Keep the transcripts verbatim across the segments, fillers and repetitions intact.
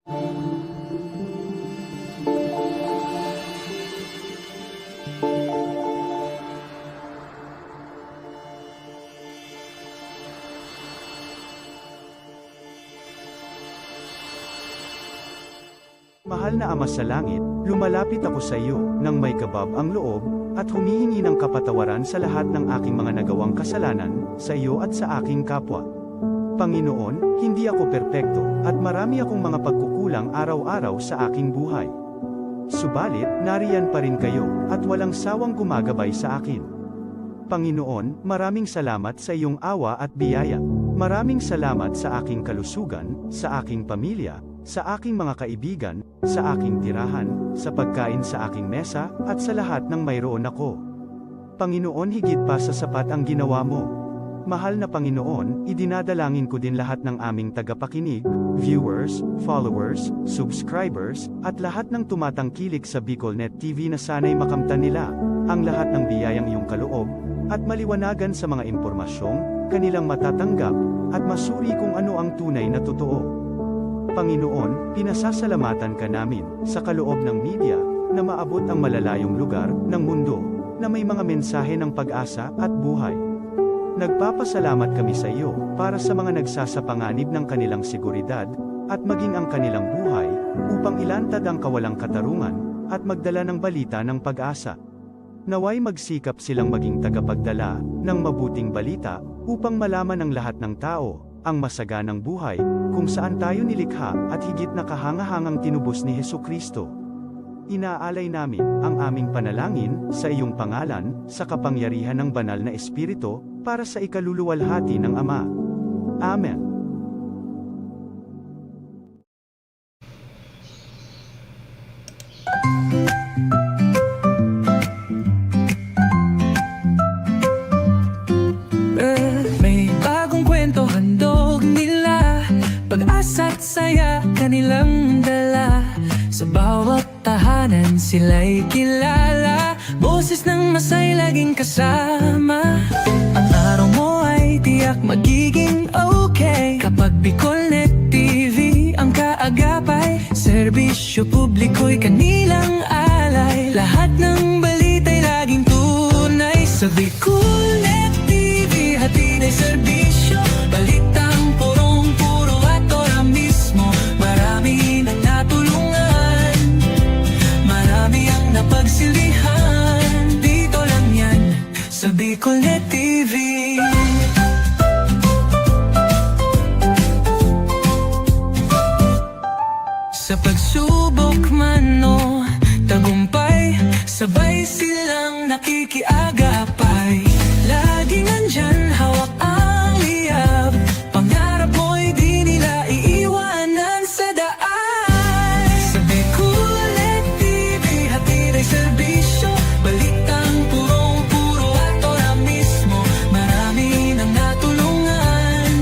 Mahal na Ama sa Langit, lumalapit ako sa iyo nang may kabab ang loob, at humihingi ng kapatawaran sa lahat ng aking mga nagawang kasalanan, sa iyo at sa aking kapwa. Panginoon, hindi ako perpekto, at marami akong mga pagkukulang araw-araw sa aking buhay. Subalit, nariyan pa rin kayo, at walang sawang gumagabay sa akin. Panginoon, maraming salamat sa iyong awa at biyaya. Maraming salamat sa aking kalusugan, sa aking pamilya, sa aking mga kaibigan, sa aking tirahan, sa pagkain sa aking mesa, at sa lahat ng mayroon ako. Panginoon, higit pa sa sapat ang ginawa mo. Mahal na Panginoon, idinadalangin ko din lahat ng aming tagapakinig, viewers, followers, subscribers, at lahat ng tumatangkilik sa BicolNet T V na sana'y makamtan nila ang lahat ng biyayang iyong kaloob, at maliwanagan sa mga impormasyong kanilang matatanggap, at masuri kung ano ang tunay na totoo. Panginoon, pinasasalamatan ka namin sa kaloob ng media na maabot ang malalayong lugar ng mundo na may mga mensahe ng pag-asa at buhay. Nagpapasalamat kami sa iyo para sa mga nagsasapanganib ng kanilang seguridad at maging ang kanilang buhay upang ilantad ang kawalang katarungan at magdala ng balita ng pag-asa. Naway magsikap silang maging tagapagdala ng mabuting balita upang malaman ng lahat ng tao ang masaganang buhay kung saan tayo nilikha at higit na kahangahangang tinubos ni Jesu-Cristo. Inaalay namin ang aming panalangin sa iyong pangalan, sa kapangyarihan ng Banal na Espiritu, para sa ikaluluwalhati ng Ama. Amen. May bagong kwento handog nila, pag-asa't saya kanilang dala. Sa bawat tahanan sila'y kilala, boses ng masay laging kasama. Ang araw mo ay tiyak magiging okay kapag BicolNet T V ang kaagapay. Serbisyo publiko'y kanilang alay, lahat ng balita'y laging tunay. Sa BicolNet T V, hatid ay serbisyo, balitang purong-puro at ora mismo. Marami nang natulungan, marami ang napagsilbihan. Dito lang yan, sa BicolNet T V. Sa pagsubok man o tagumpay, sabay silang nakikiagapay. Laging nandyan, hawak ang liyab. Pangarap mo'y di nila iiwanan sa daan. Sa BicolNet T V, hatid ay serbisyo, balitang purong-puro at ora mismo. Marami nang natulungan,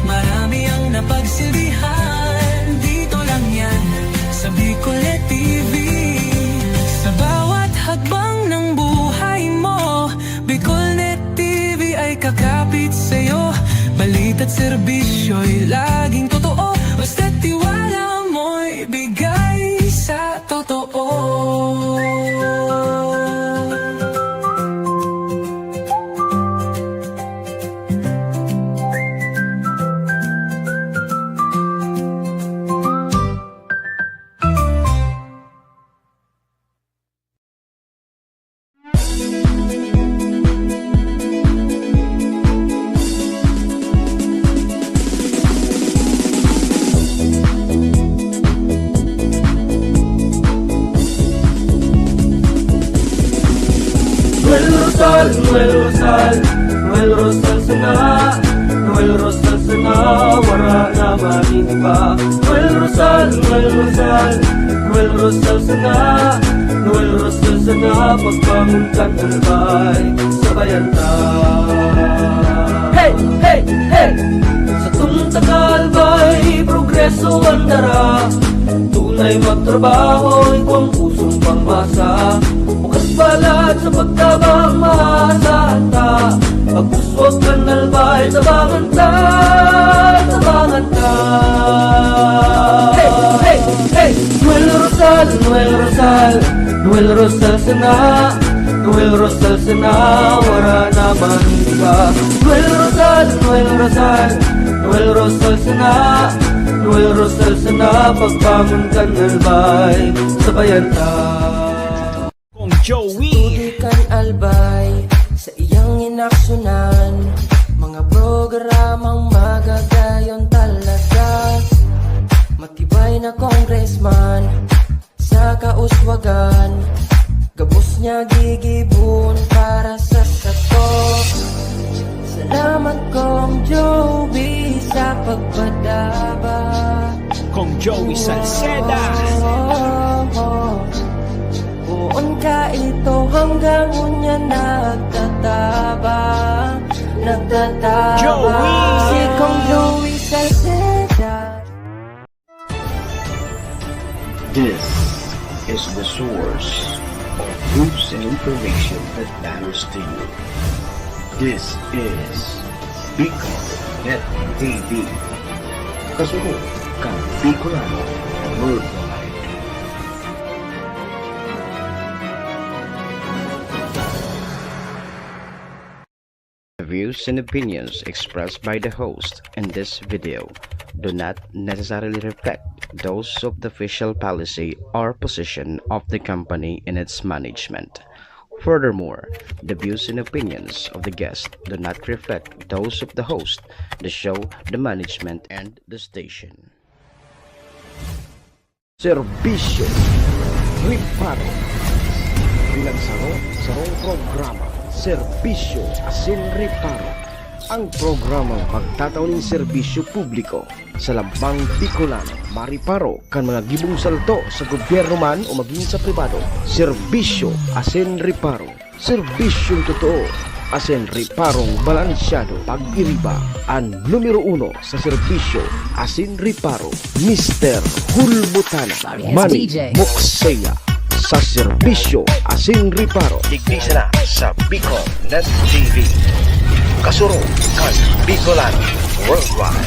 marami ang napagsilbihan. Dito lang yan, sa BicolNet T V. Sa bawat hakbang ng buhay mo, BicolNet T V ay kakapit sa'yo. Balita't serbisyo'y laging totoo, basta't tiwala mo'y bigay sa totoo. Noel Rosal, Noel Rosal, Noel Rosal sana, Noel Rosal sana, wara na magin iba. Noel Rosal, Noel Rosal, Noel Rosal sana, Noel Rosal sana, pagbangon kan albay, sabayan ta. Hey, hey, hey! Satong taga albay, progreso an dara. Tunay magtrabaho, igwang pusong pangmasa. Bukas balat sa pagtabang, maasahan ta. Pag-uswag kan albay, tabangan ta, tabangan ta. Hey! Noel Rosal sana, Noel Rosal sana, wala naman iba. Noel Rosal, Noel Rosal, Noel Rosal sana, Noel Rosal sana, pagbangon kan Albay, sabayan ta. Kong Joey. Sa tubig kan Albay, sa iyang inaksyonan, mga programang magagayon talaga. Matibay na congressman, sa kauswagan, gabos niya gigibon para sa sato. Salamat, Kong Joey, sa pagpadaba. Kong Joey Salceda. Oh, oh, oh. Poon ka ito hanggang unya nagtatabang, nagtatabang. Joey. Si Kong Joey Salceda. This is the source of news and information that matters to you. This is Bicol Net T V. Kasunod kan Bicolano Worldwide. The views and opinions expressed by the host in this video do not necessarily reflect those of the official policy or position of the company and its management. Furthermore, the views and opinions of the guest do not reflect those of the host, the show, the management, and the station. Serbisyo, reparo. Bilang saro, sarong programa, serbisyo asin reparo. Ang programang magtatao nin serbisyo publiko sa lambang Bicolano, mareparo kan mga gibong salto sa gobyerno man o magin sa pribado. Serbisyo asin reparo. Serbisyong totoo asin reparong balansyado. Pag-iriba, an numero uno sa serbisyo asin reparo, Mister Hulbutana, Manny Mokseya, sa serbisyo asin reparo. Digdi sana sa Bicol Net T V. Kasurog kan Bicolano Worldwide.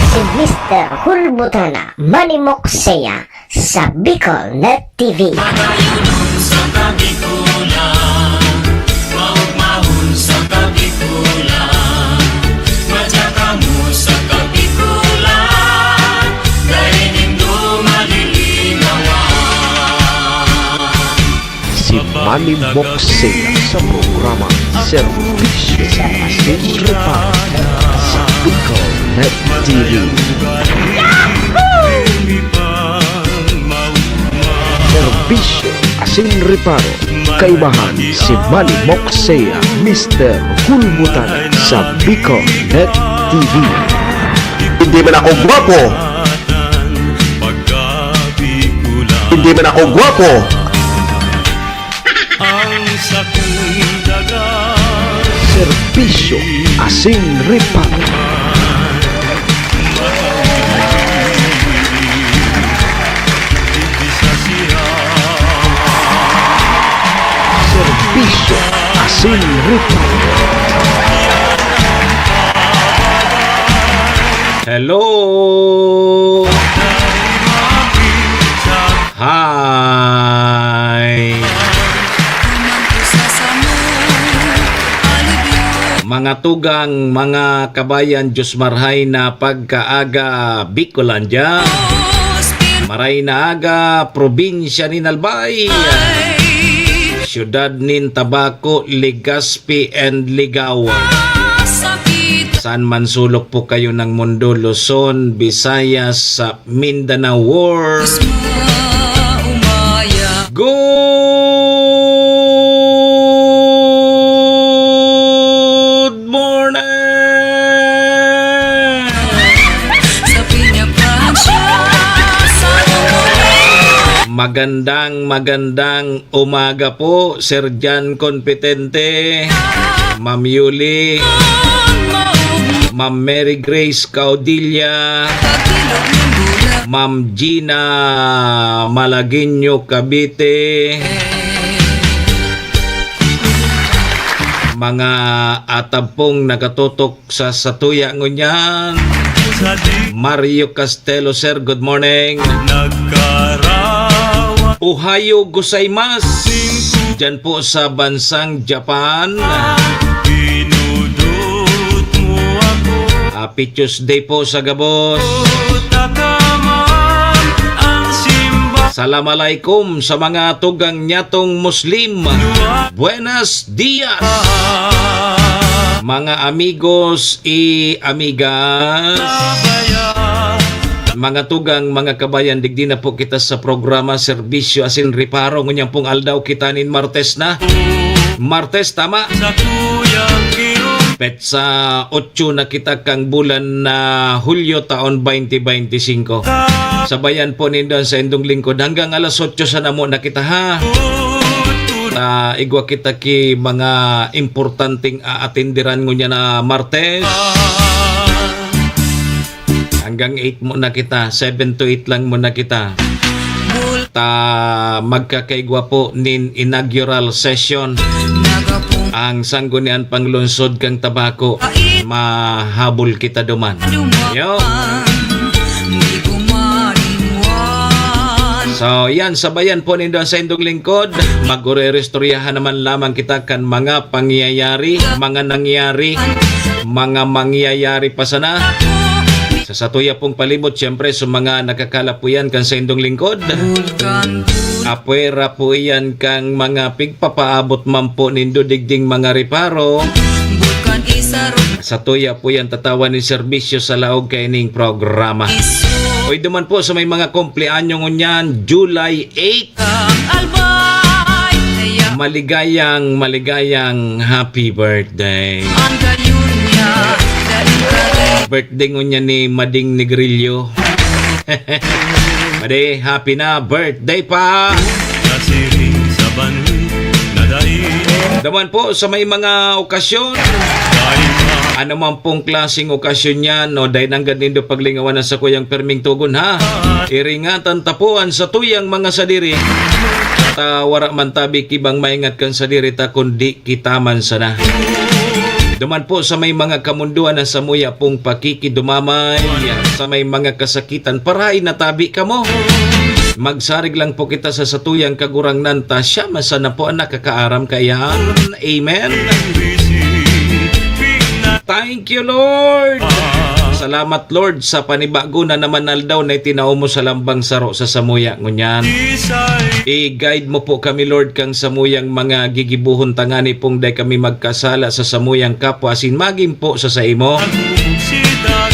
Si Mister Hulbutana, Manny Mokseya, sa Bicol Net T V. Madayonon sa Kabikulan, maugmahon sa Kabikulan, madya kamo sa Kabikulan, dai nindo malilinawan. Si Manny Mokseya sa programa Serbisyo asin Reparo sa Bicol Net T V. Serbisyo asin Reparo, kaibahan si Manny Mokseya, Mister Hulbutana sa Bicol Net T V. Hindi man ako gwapo. Hindi man ako gwapo. Ang sakong daga. Serbisyo asin reparo. Serbisyo asin reparo. Hello! Hi! Mga tugang, mga kabayan, Diyos marhay na pagkaaga, Bicolandia. Maray na aga, probinsya nin Albay. Siyudad nin Tabaco, Legazpi and Ligao. Saan man sulok po kayo ng mundo, Luzon, Visayas, sa Mindanao War. Good morning! Magandang, magandang umaga po, Sir Jan Competente, Ma'am Yuli, Ma'am Mary Grace Caudilla, Ma'am Gina Malagueño, Cavite. Mga atabpong nakatutok sa satuya ngunyan. Mario Castelo, sir, good morning. Nagkarawa. Ohayo gozaimasu. Diyan po sa bansang Japan. Pinudot mo ako. Happy Tuesday po sa gabos. Takaman ang simba. Salam alaikum sa mga tugang nyatong Muslim. Buenas dias, mga amigos y amigas. Mga tugang, mga kabayan, digdi na po kita sa programa, serbisyo asin reparo. Ngunyan pong aldaw kita nin Martes na. Martes, tama? Petsa otso na kita kang bulan na Hulyo taon twenty twenty-five. Sabayan po nindo an saindong lingkod hanggang alas otso sa namo na kita, ha? Ta igwa kita ki mga importanteng aatenderan ngunyan na Martes. Hanggang eight muna kita, seven to eight lang muna kita. Ta magkakaigwa po nin inaugural session ang Sangguniang Panglungsod kan Tabaco. Mahabol kita duman. Yo. So, yan, sabayan po nindo an saindong lingkod. Magre-istoryahan naman lamang kita kan mga pangyayari, mga nangyari, mga mangyayari pa sana. Sa satuya pong palibot, siyempre, sa mga nakakalapuyan kan saindong lingkod. Apwera po iyan kang mga pigpapaabot man po nindo digding mga reparo. Satuya po yan tatawan ni serbisyo sa laog kaining programa. Oy, duman po sa may mga kumpleanyo ngunyan, July eight. Maligayang, maligayang happy birthday. Birthday ngunyan ni Mading Negrillo. Madi, happy na birthday pa. Nasiring sa banwit na dai. Daman po sa may mga okasyon. Ano man pong klaseng okasyon yan, no, dahil nanggad nindo paglingawan ang sakuyang perming tugon, ha? Iringatan tapuan sa tuyang mga sadiri. Ta wara man tabi kibang maingat kan sadiri ta, kundi kita man sana. Duman po sa may mga kamundoan na samuya pong pakikidumamay, sa may mga kasakitan, parahay na tabi kamo. Magsarig lang po kita sa satuyang Kagurangnan ta, siya man sana po ang nakakaaram kaiyan. Amen. Thank you, Lord. Salamat, Lord, sa panibago na naman aldaw na itinao mo sa lambang saro sa samuya ngunyan. I-guide mo po kami, Lord, kang samuyang mga gigibohon tangani pong dai kami magkasala sa samuyang kapwa asin magin po sa saimo.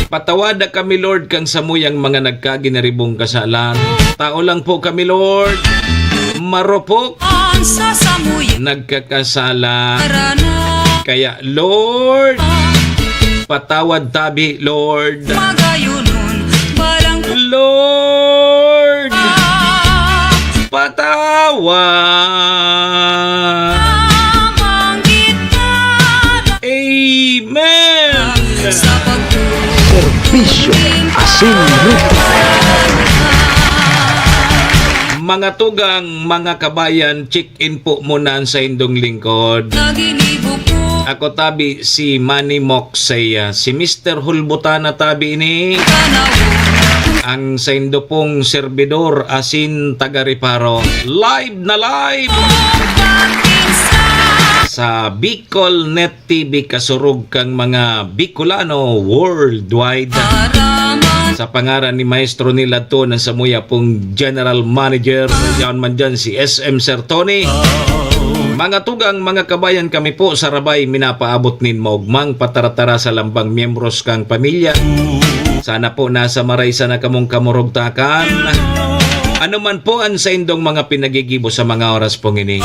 Patawada kami, Lord, kang samuyang mga nagkaginaribong kasalan. Tao lang po kami, Lord. Marupok. Ang sa samuya. Nagkakasala. Karana. Kaya, Lord, patawad tabi, Lord. Magayonon, balang Lord, patawad. Nabanggit na. Amen. Sa pagtulong. Serbisyo asin luto. Mga tugang, mga kabayan, check-in po muna ang saindong lingkod. Naginibo po. Ako tabi si Manny Moksey, ah, si Mister Hulbutana tabi ini. Ang saindo pong serbidor asin taga-reparo. Live na live sa Bicol Net T V, kasurog kang mga Bicolano worldwide. Sa pangaran ni Maestro Neil Adton, ang samuya pong General Manager, yaon man dyan si S M Sir Tony. Mga tugang, mga kabayan, kami po sa Rabay, minapaabot nin maugmang pataratara sa lambang miyembros kang pamilya. Sana po nasa maray sana kamong kamurugtakan. Ano man po ang saindong mga pinagigibo sa mga oras pong ini.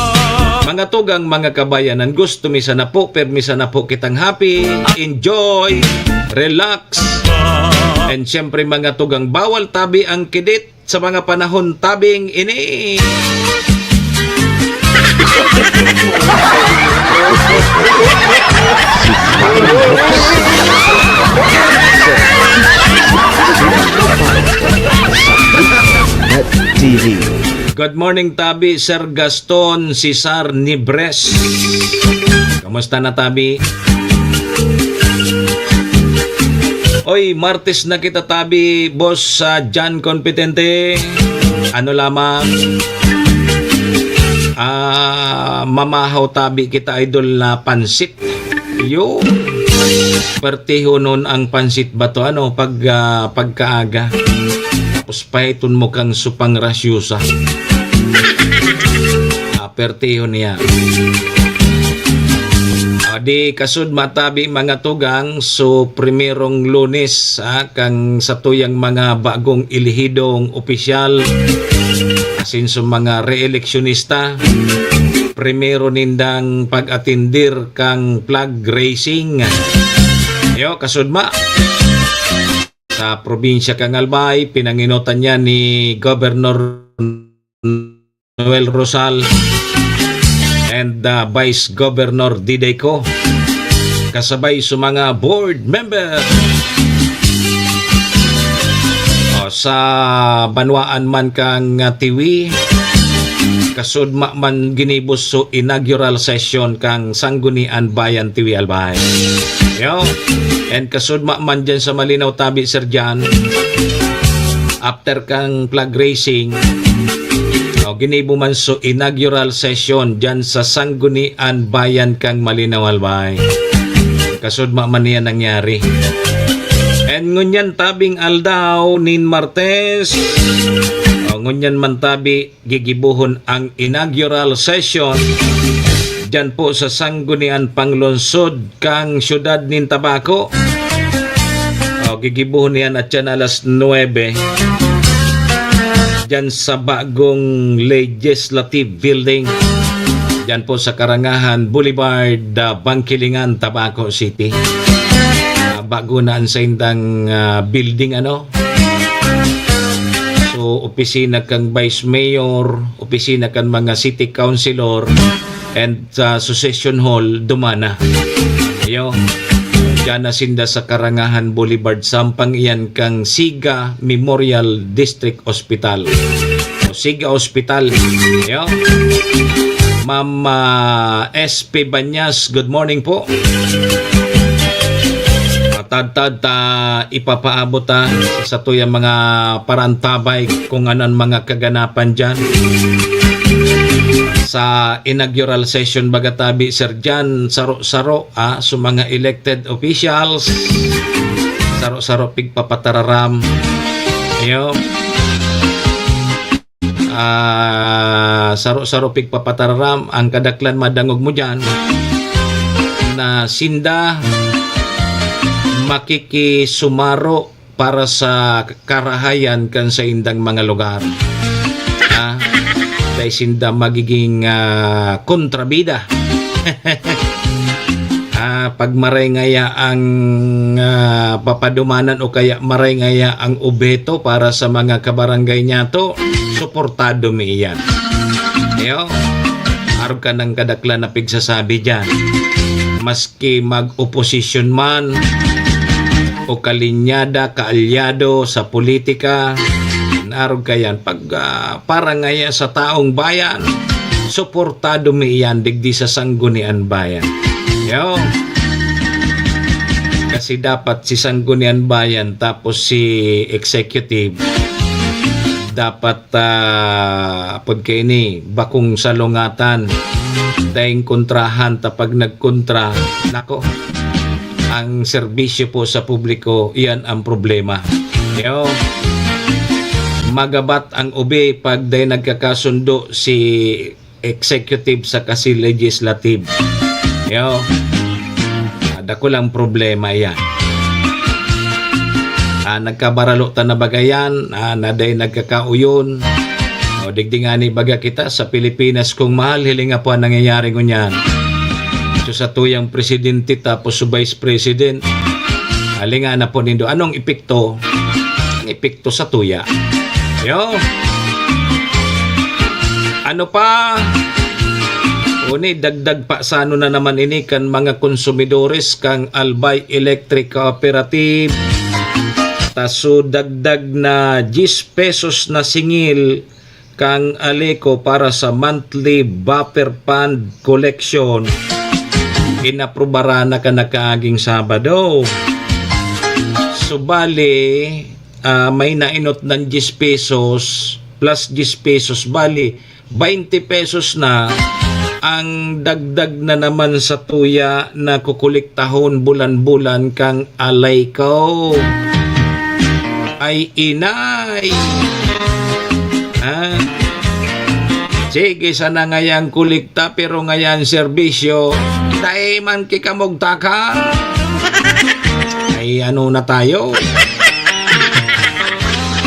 Mga tugang, mga kabayan, ang gusto mi sana po, permi sana po kitang happy, enjoy, relax. And syempre, mga tugang, bawal tabi ang kidit sa mga panahon tabing ini. T V. Good morning, Tabi, Sir Gaston Cesar Nibres. Kamusta na, Tabi? Oy, Martes na kita, Tabi, Boss, ah, John Competente. Ano lamang? Ah, mamahaw, Tabi, kita, idol, na pansit. Yo. Pertihonon ang pansit bato, ano, pag, ah, pagkaaga. Tapos pahiton mo kang supang rasyosa. Ah, pertihon niya. Ah, di kasud matabi, mga tugang, so primerong Lunes, ah, kang satuyang mga bagong elehidong opisyal, asin so mga reeleksyonista, primero nindang pag-atindir kang flag raising. Yo, kasudma. Sa probinsya kan Albay, pinangenotan niya ni Governor Noel Rosal and, ah, Vice Governor Diday Co, kasabay sa mga board member. O, sa banwaan man kang, ah, Tiwi, kasudma man ginibo so inaugural session kang Sanggunian Bayan Tiwi Albay. Yo. And kasudma man dyan sa Malinaw Tabi, Sir Jan, after kang flag raising, o, ginibo man so inaugural session dyan sa Sanggunian Bayan kang Malinaw Albay. Kasudma man niya nangyari. And ngunyan tabing aldaw nin Martes, o, ngunyan man tabi, gigibohon ang inaugural session dyan po sa Sanggunian Panglungsod kang siyudad nin Tabaco. O, gigibohon yan at yan alas nuebe dyan sa bagong Legislative Building. Dyan po sa Karangahan Boulevard, ah, Bangkilingan, Tabaco City. Ah, bago na ang saindang, ah, building, ano? So, opisina kang Vice Mayor, opisina kan mga City Councilor, and sa Succession Hall, dumana. Iyo, diyan na sinda sa Karangahan Boulevard, sampang iyan kang Siga Memorial District Hospital. O, Siga Hospital. Iyo. Ma'am, ah, S P Banyas, good morning po. Matadtad ta ipapaabot ta sa tuyang mga parantabay kung ano ang mga kaganapan diyan. Sa inaugural session, baga tabi, Sir Jan, saro-saro, ah, sa mga elected officials, saro-saro pigpapatararam. Iyo. Ah, saro-saro pigpapatararam, ang kadaklan madangog mo diyan na sinda makikisumaro para sa karahayan kan saindang mga lugar. Ah, dai sinda magiging, ah, kontrabida. Ah, pag maray ngaya ang, ah, papadumanan o kaya maray ngaya ang obheto para sa mga kabarangay niyato, suportado mi iyan. Iyo, arog ka ng kadaklan na pigsasabi diyan. Maski mag-oposisyon man, o kalinyada, kaalyado sa politika, arog ka yan. Pag, ah, para ngaya sa taong bayan, suportado mi iyan digdi sa Sanggunian Bayan. Yo. Kasi dapat si Sanggunian Bayan tapos si executive, dapat, ah, apod kaini, bakong salungatan. Daing kontrahan, ta pag nagkontra, nako, ang serbisyo po sa publiko, iyan ang problema. Yo. Magabat ang ubi pag dai nagkakasundo si executive saka si legislative. Yo. Ah, dakulang problema iyan. Ah, nagkabaralo ta na baga yan, ah, na dai nagkakauyon. O, digdi ngani baga kita sa Pilipinas, kung mahal, hilinga po ang nangyayari ngunyan. So, sa tuyang presidente tapos sa vice president, hilinga na po nindo. Anong epekto? Ang epekto sa tuya. Yo. Ano pa? Uni, dagdag pa sa ano na naman ini kan mga konsumidores kang Albay Electric Cooperative. Taso dagdag na diyes pesos na singil kang Aleco para sa monthly buffer fund collection, inaprubaran na kan nakaaging Sabado. Subali, ah, may nainot ng diyes pesos, plus diyes pesos, bali, baynte pesos na ang dagdag na naman sa tuya na kukulektahon bulan-bulan kang Aleco. Ay, inay! Ah, sige sana ngayon kolekta, pero ngayon serbisyo, dai man ki kamugtakan. Ay, ano na tayo?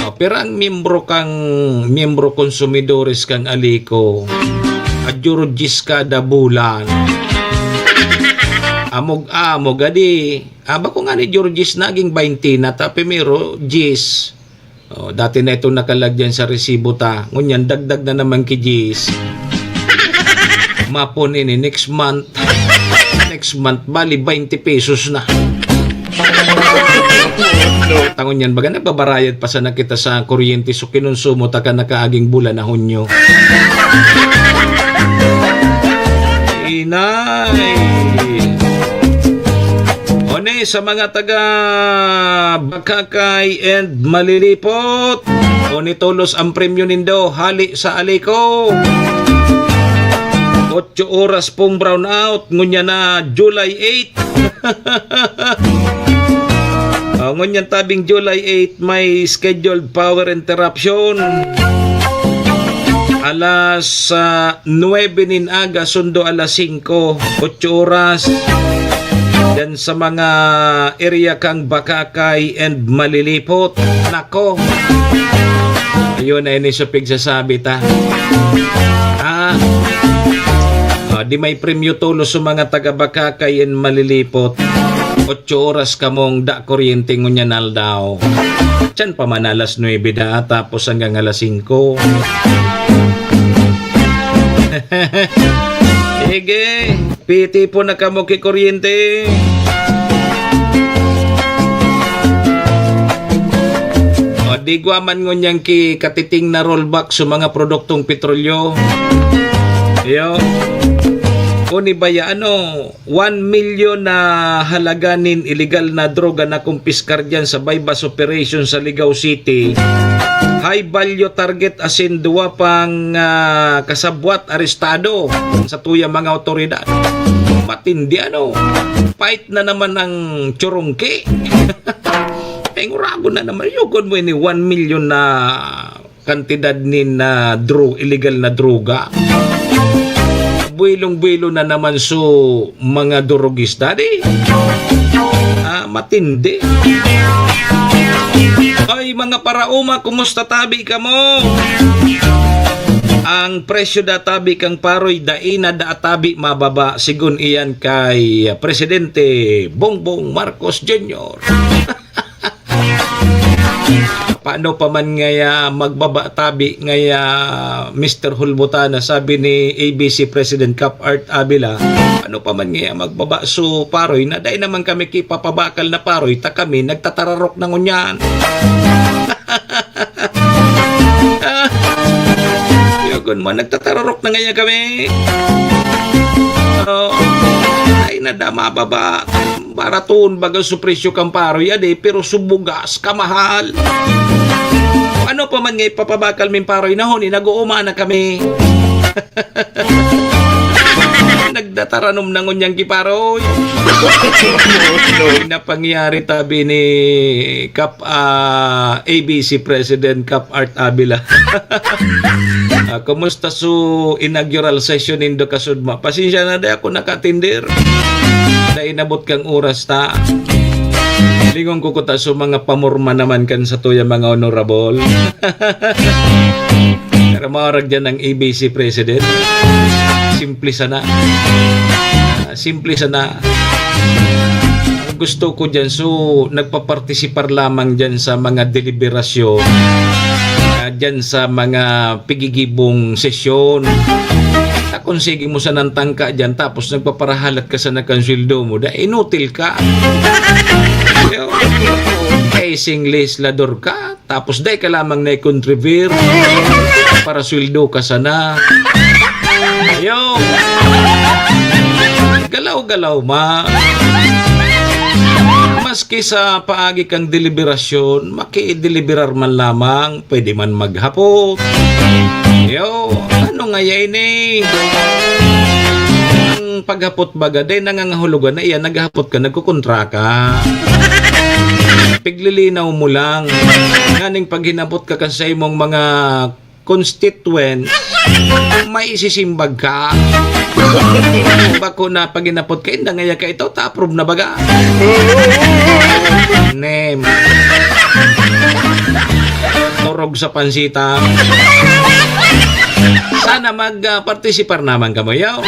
Oh, pero ang miyembro kang, miyembro konsumidores kang Aleco, adyo ro diyes kada bulan. Amog-amog, adi. Ah, bako nga ni Georges naging baynte na ta, primero, diyes. Oh, dati na itong nakalagyan sa resibo ta. Ngunyan, dagdag na naman ki diyes. Mapon ini next month. Next month, bali, baynte pesos na. Tangon yan, baga nagbabarayad pa sana kita sa kuryente, so kinonsumo ta kan nakaaging bulan na Hunyo. Inay! One, sa mga taga Bacacay and Malilipot, one, tolos ang premyo nindo, hali sa Aleco. Otso oras pong brownout, ngunya na July eight. Ah, ngunyan tabing July eight, may scheduled power interruption. Alas, ah, nuebe nin aga, sundo alas singko, otso oras. Diyan sa mga area kang Bacacay and Malilipot. Nako. Ayun, ay ni supig sasabi ta. Ah. Ah, di may premyo tolos sa mga taga Bacacay and Malilipot. Otso oras kamong da kuryente ngunyan aldaw. Diyan pa man alas nuebe da, tapos hanggang alas singko. Sige, piti po na kamo ki kuryente. O, di gwa man ngunyan ki katiting na rollback sa mga produktong petrolyo. Iyo. Kuni baya, ano, one milyon na halaga nin iligal na droga na kumpiskar dyan sa buy-bust operation sa Ligao City. High value target asin duwa pang, ah, kasabwat arestado sa tuyang mga otoridad. Matindi, ano? Fight na naman ang tsurungki. Ay, nguragon na naman. Yugon mo ini one milyon na kantidad nin, ah, dro-, illegal na droga. Buwilong-buwilo na naman su mga durugista, di? Ah, matindi. Ay, mga paraoma, kumusta tabi kamo? Ang presyo da tabi kang paroy, dai na da tabi mababa, sigon iyan kay Presidente Bongbong Marcos Junior. Paano pa man ngaya magbaba tabi ngaya, Mister Hulbutana, sabi ni A B C President Cap Art Avila, ano pa man ngaya magbaba su paroy na dai naman kami kipapabakal na paroy, ta kami nagtatararok na ngunyan. Yugon mo, nagtatararok na ngaya kami. Oo. Ay, nada mababa. Baraton baga su presyo kan paroy, adi, pero su bugas, kamahal. Ano pa man nga ipapabakal ming paroy, nahon, eh, nag-uuma na kami. Nagdataranom na ngunyan ki paroy. Napangyari tabi ni Kap, ah, A B C President Kap Art Avila. Ah, kumusta su inaugural session nindo kasudma? Pasensya na, di ako naka-attender. Dai inabot kang oras ta. Lingon ko kuta su mga pamorma naman kan sa tuya mga honorable. Pero maurag dyan ang A B C President. Simple sana. Ah, simple sana. Ang gusto ko dyan, so, nagpapartisipar lamang dyan sa mga deliberasyon, ah, dyan sa mga pigigibong sesyon. At kung sige mo sanang tangka dyan, tapos nagpaparahalat ka sana kan sweldo mo, da inutil ka. Kaya, eh, sing legislador ka, tapos dai ka lamang na-contribute. Parasweldo ka sana. Ayaw. Galaw-galaw, ma. Maski sa paagi kang deliberasyon, makideliberar man lamang, pwede man maghapot. Yo, ano nga ya ini? Ang paghapot baga, dahil nangangahulugan na iyan, naghapot ka, nagkukontra ka. Piglilinaw mo lang. Nganing paghinapot ka kan sa imong mga constituent, may isisimbag ka. Bako na pag-inapot ka, inda ngaya ka ito, ta-approve na baga. Nem. Turog sa pansita. Sana mag, ah, partisipar naman kamo, yaw.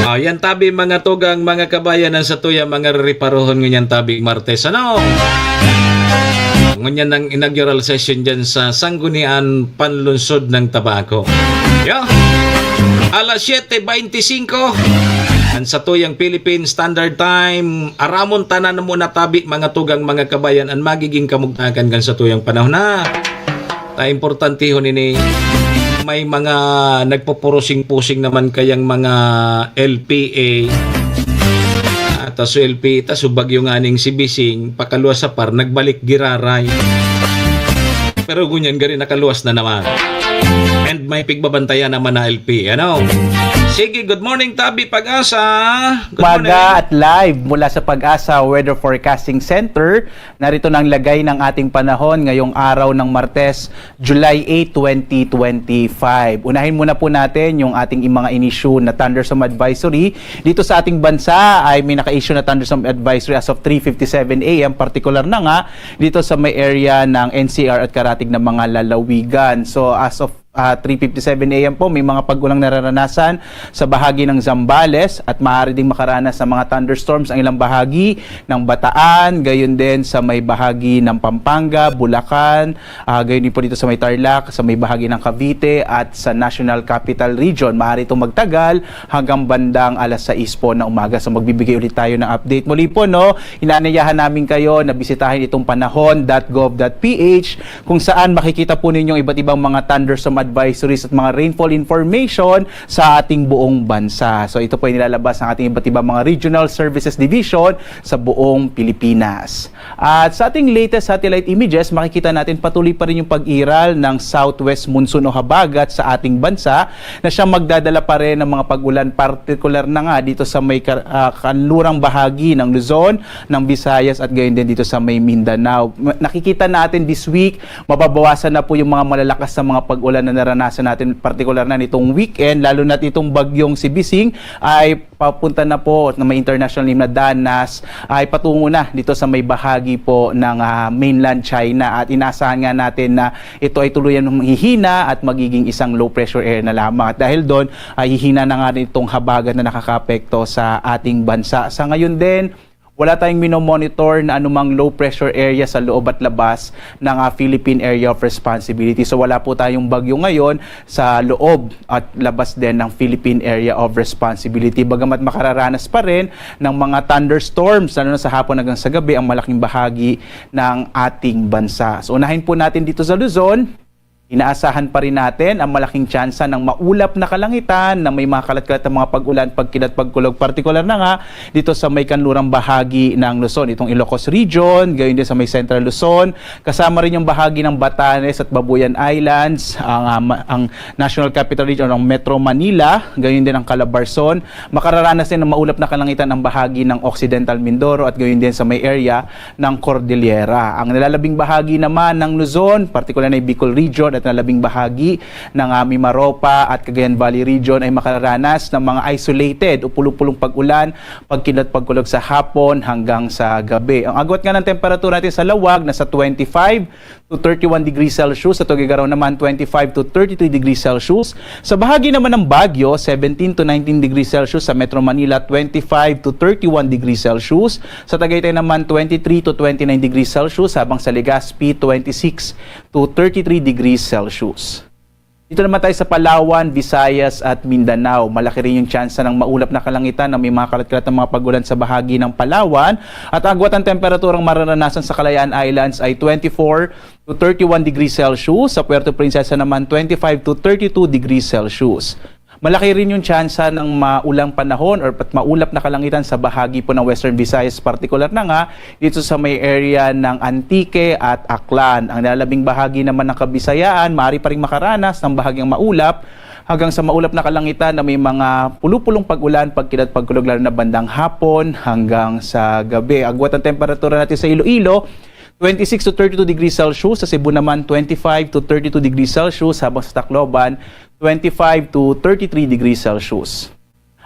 Ah, yan tabi, mga tugang, mga kabayan, ang satuya, mga riparohon ngunyan tabi, Martes. Ano? Ngunyan ang inaugural session dyan sa Sanggunian Panlunsod ng Tabaco. Yo! Alas siyete beintisinko, ang satuyang Philippine Standard Time. Aramon tanan mo na tabi, mga tugang, mga kabayan, ang magiging kamugtakan kan satuyang panahon na. Ta importantehon ini, may mga nagpupurusing-pusing naman kayang mga L P A. Ah, ta su L P A, ta su bagyo nganing si Bising, pakaluwas sa par, nagbalik giraray. Pero ngunyan gari nakaluwas na naman. And may pigbabantayan naman na L P, ano? Sige, good morning, Tabi Pag-asa. Good morning. Umaga at live mula sa Pag-asa Weather Forecasting Center. Narito na ang lagay ng ating panahon ngayong araw ng Martes, July eight, twenty twenty-five. Unahin muna po natin yung ating mga in-issue na thunderstorm advisory. Dito sa ating bansa ay may naka-issue na thunderstorm advisory as of three fifty-seven A M, partikular na nga dito sa may area ng N C R at karatig na mga lalawigan. So, as of, ah, three fifty-seven A M po, may mga pag-ulang nararanasan sa bahagi ng Zambales at maaari ding makaranas ng mga thunderstorms ang ilang bahagi ng Bataan, gayon din sa may bahagi ng Pampanga, Bulacan, ah, gayon din po dito sa may Tarlac, sa may bahagi ng Cavite at sa National Capital Region. Maaari itong magtagal hanggang bandang alas sais po na umaga. So, magbibigay ulit tayo ng update. Muli po, no, inaanyayahan namin kayo na bisitahin itong panahon dot gov dot P H, kung saan makikita po ninyong iba't ibang mga thunderstorm advisories at mga rainfall information sa ating buong bansa. So, ito po ay nilalabas ng ating iba't ibang mga regional services division sa buong Pilipinas. At sa ating latest satellite images, makikita natin patuloy pa rin yung pag-iral ng southwest monsoon o habagat sa ating bansa na siyang magdadala pa rin ng mga pag-ulan, partikular na nga dito sa may kar-, ah, kanlurang bahagi ng Luzon, ng Visayas at gayon din dito sa may Mindanao. Ma-, nakikita natin this week, mababawasan na po yung mga malalakas na mga pag-ulan na naranasan natin, partikular na nitong weekend, lalo na itong bagyong si Bising ay papunta na po na may international name na Danas, ay patungo na dito sa may bahagi po ng, ah, mainland China. At inaasahan nga natin na ito ay tuluyan ng hihina at magiging isang low pressure area na lamang. At dahil doon, ay hihina na nga rin itong habagat na nakakaapekto sa ating bansa. Sa ngayon din, wala tayong minomonitor na anumang low pressure area sa loob at labas ng, ah, Philippine Area of Responsibility. So, wala po tayong bagyo ngayon sa loob at labas din ng Philippine Area of Responsibility. Bagamat makararanas pa rin ng mga thunderstorms, lalo na sa hapon hanggang sa gabi, ang malaking bahagi ng ating bansa. So, unahin po natin dito sa Luzon, inaasahan pa rin natin ang malaking tsansa ng maulap na kalangitan na may mga kalat-kalat na mga pag-ulan, pagkilat, pagkulog, partikular na nga dito sa may kanlurang bahagi ng Luzon, itong Ilocos Region, gayon din sa may Central Luzon, kasama rin yung bahagi ng Batanes at Babuyan Islands, ang, ah, ma-, ang National Capital Region, ang Metro Manila, gayon din ang Calabarzon. Makararanas din ng maulap na kalangitan ang bahagi ng Occidental Mindoro at gayon din sa may area ng Cordillera. Ang nalalabing bahagi naman ng Luzon, partikular na yung Bicol Region at nalalabing bahagi ng, ah, Mimaropa at Cagayan Valley Region ay makararanas ng mga isolated o pulong-pulong pag-ulan, pagkilat, pagkulog sa hapon hanggang sa gabi. Ang agwat nga ng temperatura natin sa Lawag nasa twenty-five to thirty-one degrees Celsius, sa Tuguegarao naman twenty-five to thirty-three degrees Celsius. Sa bahagi naman ng Baguio, seventeen to nineteen degrees Celsius, sa Metro Manila twenty-five to thirty-one degrees Celsius, sa Tagaytay naman twenty-three to twenty-nine degrees Celsius, habang sa Legazpi twenty-six to thirty-three degrees Celsius. Dito naman tayo sa Palawan, Visayas at Mindanao. Malaki rin yung tsansa ng maulap na kalangitan na may mga kalat-kalat na mga pag-ulan sa bahagi ng Palawan at agwat ang temperaturang mararanasan sa Kalayaan Islands ay twenty-four to thirty-one degrees Celsius, sa Puerto Princesa naman twenty-five to thirty-two degrees Celsius. Malaki rin yung tsansa ng maulang panahon or pat-, maulap na kalangitan sa bahagi po ng Western Visayas, partikular na nga dito sa may area ng Antique at Aklan. Ang lalabing bahagi naman ng Kabisayaan, maaari pa ring makaranas ng bahagyang maulap hanggang sa maulap na kalangitan na may mga pulupulong pag-ulan, pagkilat, pagkulog, lalo na bandang hapon hanggang sa gabi. Agwat ang temperatura natin sa Iloilo, twenty-six to thirty-two degrees Celsius, sa Cebu naman twenty-five to thirty-two degrees Celsius, habang sa Tacloban, twenty-five to thirty-three degrees Celsius.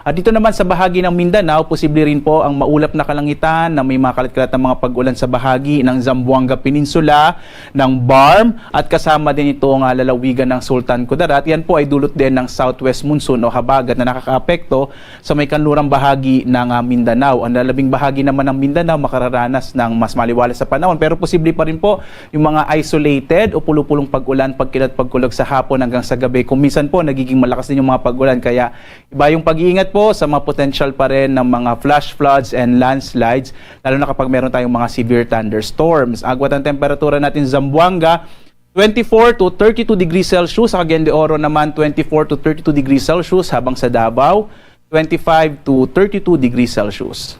At dito naman sa bahagi ng Mindanao, posible rin po ang maulap na kalangitan na may mga kalat-kalat na mga pag-ulan sa bahagi ng Zamboanga Peninsula, ng BARMM, at kasama din ito ang, ah, lalawigan ng Sultan Kudarat. Yan po ay dulot din ng southwest monsoon o habagat na nakakaapekto sa may kanlurang bahagi ng, ah, Mindanao. Ang lalabing bahagi naman ng Mindanao makararanas ng mas maliwalas sa panahon, pero posible pa rin po yung mga isolated o pulupulong pag-ulan, pagkilat, pagkulog sa hapon hanggang sa gabi. Kung minsan po, nagiging malakas din yung mga pag-ulan, kaya iba yung pag-iingat po sa mga potential pa rin ng mga flash floods and landslides, lalo na kapag meron tayong mga severe thunderstorms. Agwat ang temperatura natin sa Zamboanga, twenty-four to thirty-two degrees Celsius. Sa Cagayan de Oro naman, twenty-four to thirty-two degrees Celsius, habang sa Davao, twenty-five to thirty-two degrees Celsius.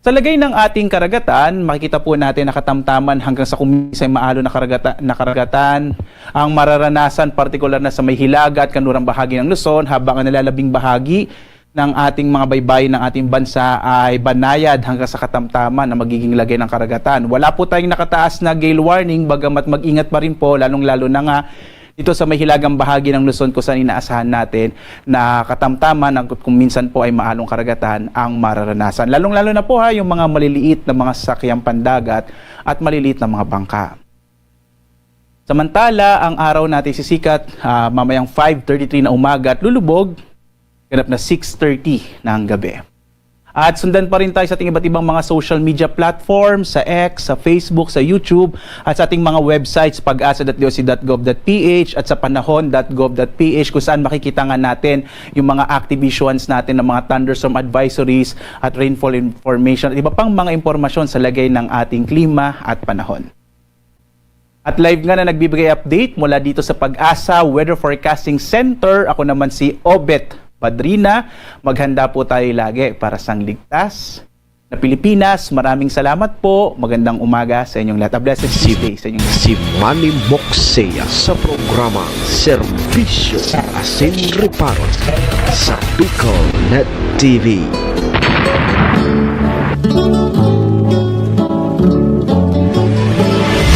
Sa lagay ng ating karagatan, makikita po natin na katamtaman hanggang sa kumisan maalon na karagata-, na karagatan ang mararanasan, partikular na sa may hilaga at kanlurang bahagi ng Luzon, habang ang nalalabing bahagi ng ating mga baybayin ng ating bansa ay banayad hanggang sa katamtaman na magiging lagay ng karagatan. Wala po tayong nakataas na gale warning, bagamat mag-ingat pa rin po, lalong-lalo na nga dito sa may hilagang bahagi ng Luzon, kung saan inaasahan natin na katamtaman ang, kung minsan po ay maalong karagatan ang mararanasan. Lalong-lalo na po, ha, yung mga maliliit na mga sasakyang pandagat at maliliit na mga bangka. Samantala, ang araw natin sisikat, ah, mamayang five thirty-three na umaga at lulubog ganap na six thirty ng gabi. At sundan pa rin tayo sa ating iba't ibang mga social media platforms, sa X, sa Facebook, sa YouTube, at sa ating mga websites, pagasa dot D O C dot gov dot P H at sa panahon dot gov dot P H, kung saan makikita nga natin yung mga active issuance natin ng mga thunderstorm advisories at rainfall information at iba pang mga impormasyon sa lagay ng ating klima at panahon. At live nga na nagbibigay update mula dito sa Pag-asa Weather Forecasting Center. Ako naman si Obet Padrina. Maghanda po tayo lagi para sa ligtas na Pilipinas. Maraming salamat po. Magandang umaga sa inyong lahat. A blessed Si, Tuesday sa inyong lahat. Si Manny Moxea sa programa Serbisyo Asin Reparo sa Bicol Net T V.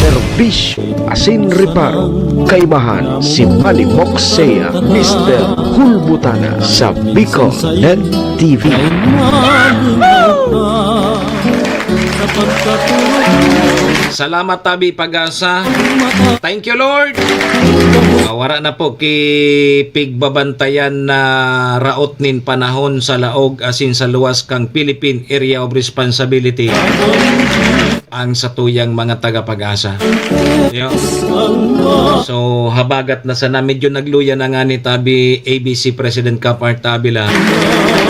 Serbisyo asin reparo, kaibahan si Manny Moxea, Mister Hulbutana sa Bicol Net T V. Salamat, tabi Pag-asa. Thank you, Lord. Mawara na po ki pigbabantayan na raot nin panahon sa laog asin sa luwas kan Philippine Area of Responsibility ang satuyang mga taga Pag-asa. Yo. So, habagat na sana, medyo nagluya na nga ni tabi A B C President Kapart Avila.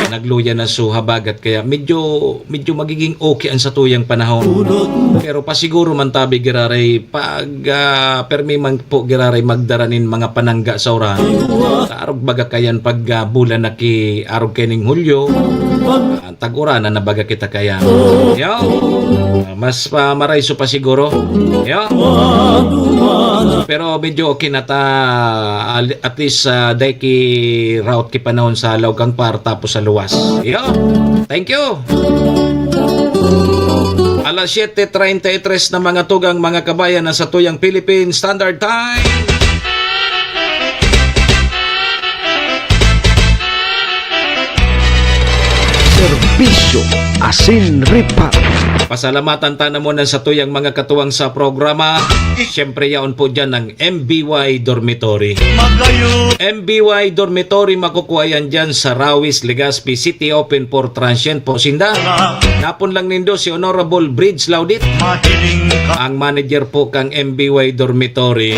Nagluya na, so habagat kaya medyo, medyo magiging okay ang satuyang panahon. Pero pasiguro man tabi giraray pag, ah, permi man po giraray magdara nin mga panangga sa uran. Sa arog baga kayan pag, ah, bulan na ki arog kaining Hulyo, ah, tag-uranan na baga kita kayan. Yo. Ah, mas pa marayso pa siguro. Yo. Pero medyo okay na ta, al-, at least, ah, dai ki raot ki panahon sa laog kan par tapos sa luwas. Yo. Thank you. Alas siyete treinta y tres na, mga tugang, mga kabayan, na satuyang Philippine Standard Time. Serbisyo Serbisyo asin reparo. Pasalamatan ta naman ang satuyang mga katuwang sa programa. Siyempre, yaon po dyan ang M B Y Dormitory. Magayon. M B Y Dormitory, makukuha yan dyan sa Rawis, Legazpi City, open for transient po sinda. Napon lang nindo si Honorable Bridge Laudit, ang manager po kang M B Y Dormitory.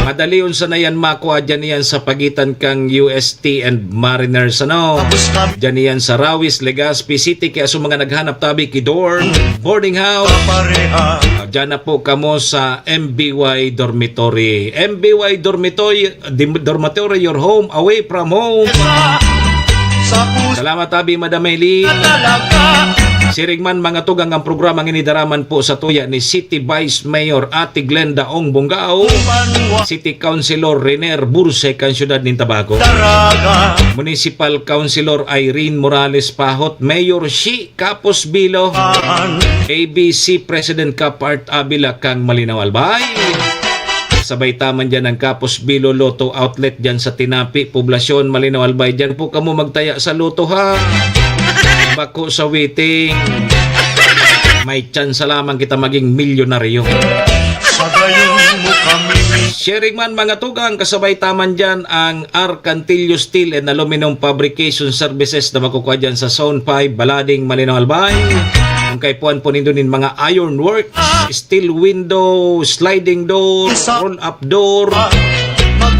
Madali unsa na yan makuha dyan yan sa pagitan kang U S T and Mariners, ano? Dyan yan sa Rawis, Legazpi City. Kaya sa mga naghanap tabi ki dorm, boarding house, ah, dyan na po kamo sa M B Y Dormitory. M B Y Dormitory, Dim-, Dormitory, your home away from home. Salamat, Abi, Madam Eli. Siring man, mga tugang, ang programang ini daraman po sa tuya ni City Vice Mayor Ate Glenda Ong Bongao, City Councilor Renier Burse kan siyudad nin Tabaco, Municipal Councilor Irene Morales Pahot, Mayor Shi Kapos Bilo, A B C President Cap Art Avila kang Malinao Albay. Sabay ta man dyan ang Kapos Bilo Lotto Outlet dyan sa Tinapi, Poblacion, Malinao Albay. Dyan po kamo magtaya sa lotto, ha? Bako sa waiting. May tsansa lamang kita maging milyonaryo. Pagayon mo kami. Siring man, mga tugang, kasabay ta man dyan ang Arcantillo Steel and Aluminum Fabrication Services na makukuha dyan sa Zone five, Balading, Malinao Albay. Kung kaipuhan po nindo nin mga iron works, steel window, sliding door, roll-up door,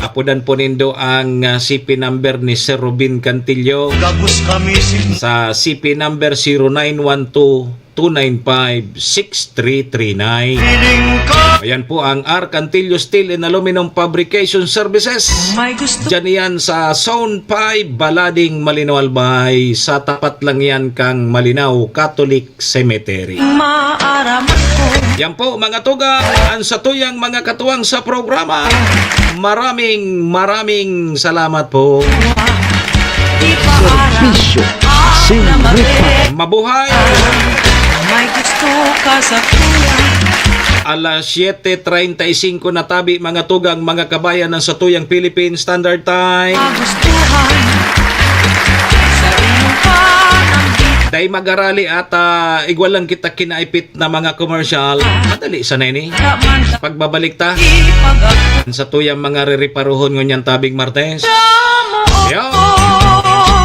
apodan po nindo ang, ah, C P number ni Sir Robin Cantillo. Gabos kami sin- Sa C P number zero nine one two two nine five six three three nine. Ayan po ang Arcantillo Steel and Aluminum Fabrication Services. May gusto. Diyan yan sa Zone five, Balading, Malinao Albay, sa tapat lang yan kang Malinao Catholic Cemetery. Maaraman ko. Yan po, mga tugang, ang satuyang mga katuwang sa programa. Maraming, maraming salamat po. Serbisyo asin reparo. Mabuhay! May gusto ka sa tuya. Alas siyete treinta y cinco na tabi, mga tugang, mga kabayan, ng satuyang Philippine Standard Time. Magustuhan sa iyong pananghid. Dai magarali at, ah, igwa lang kita kinaipit na mga commercial. Madali sana ini. Pagbabalik ta. Sa tuyang mga ririparuhon ngunyan tabing Martes. Yo.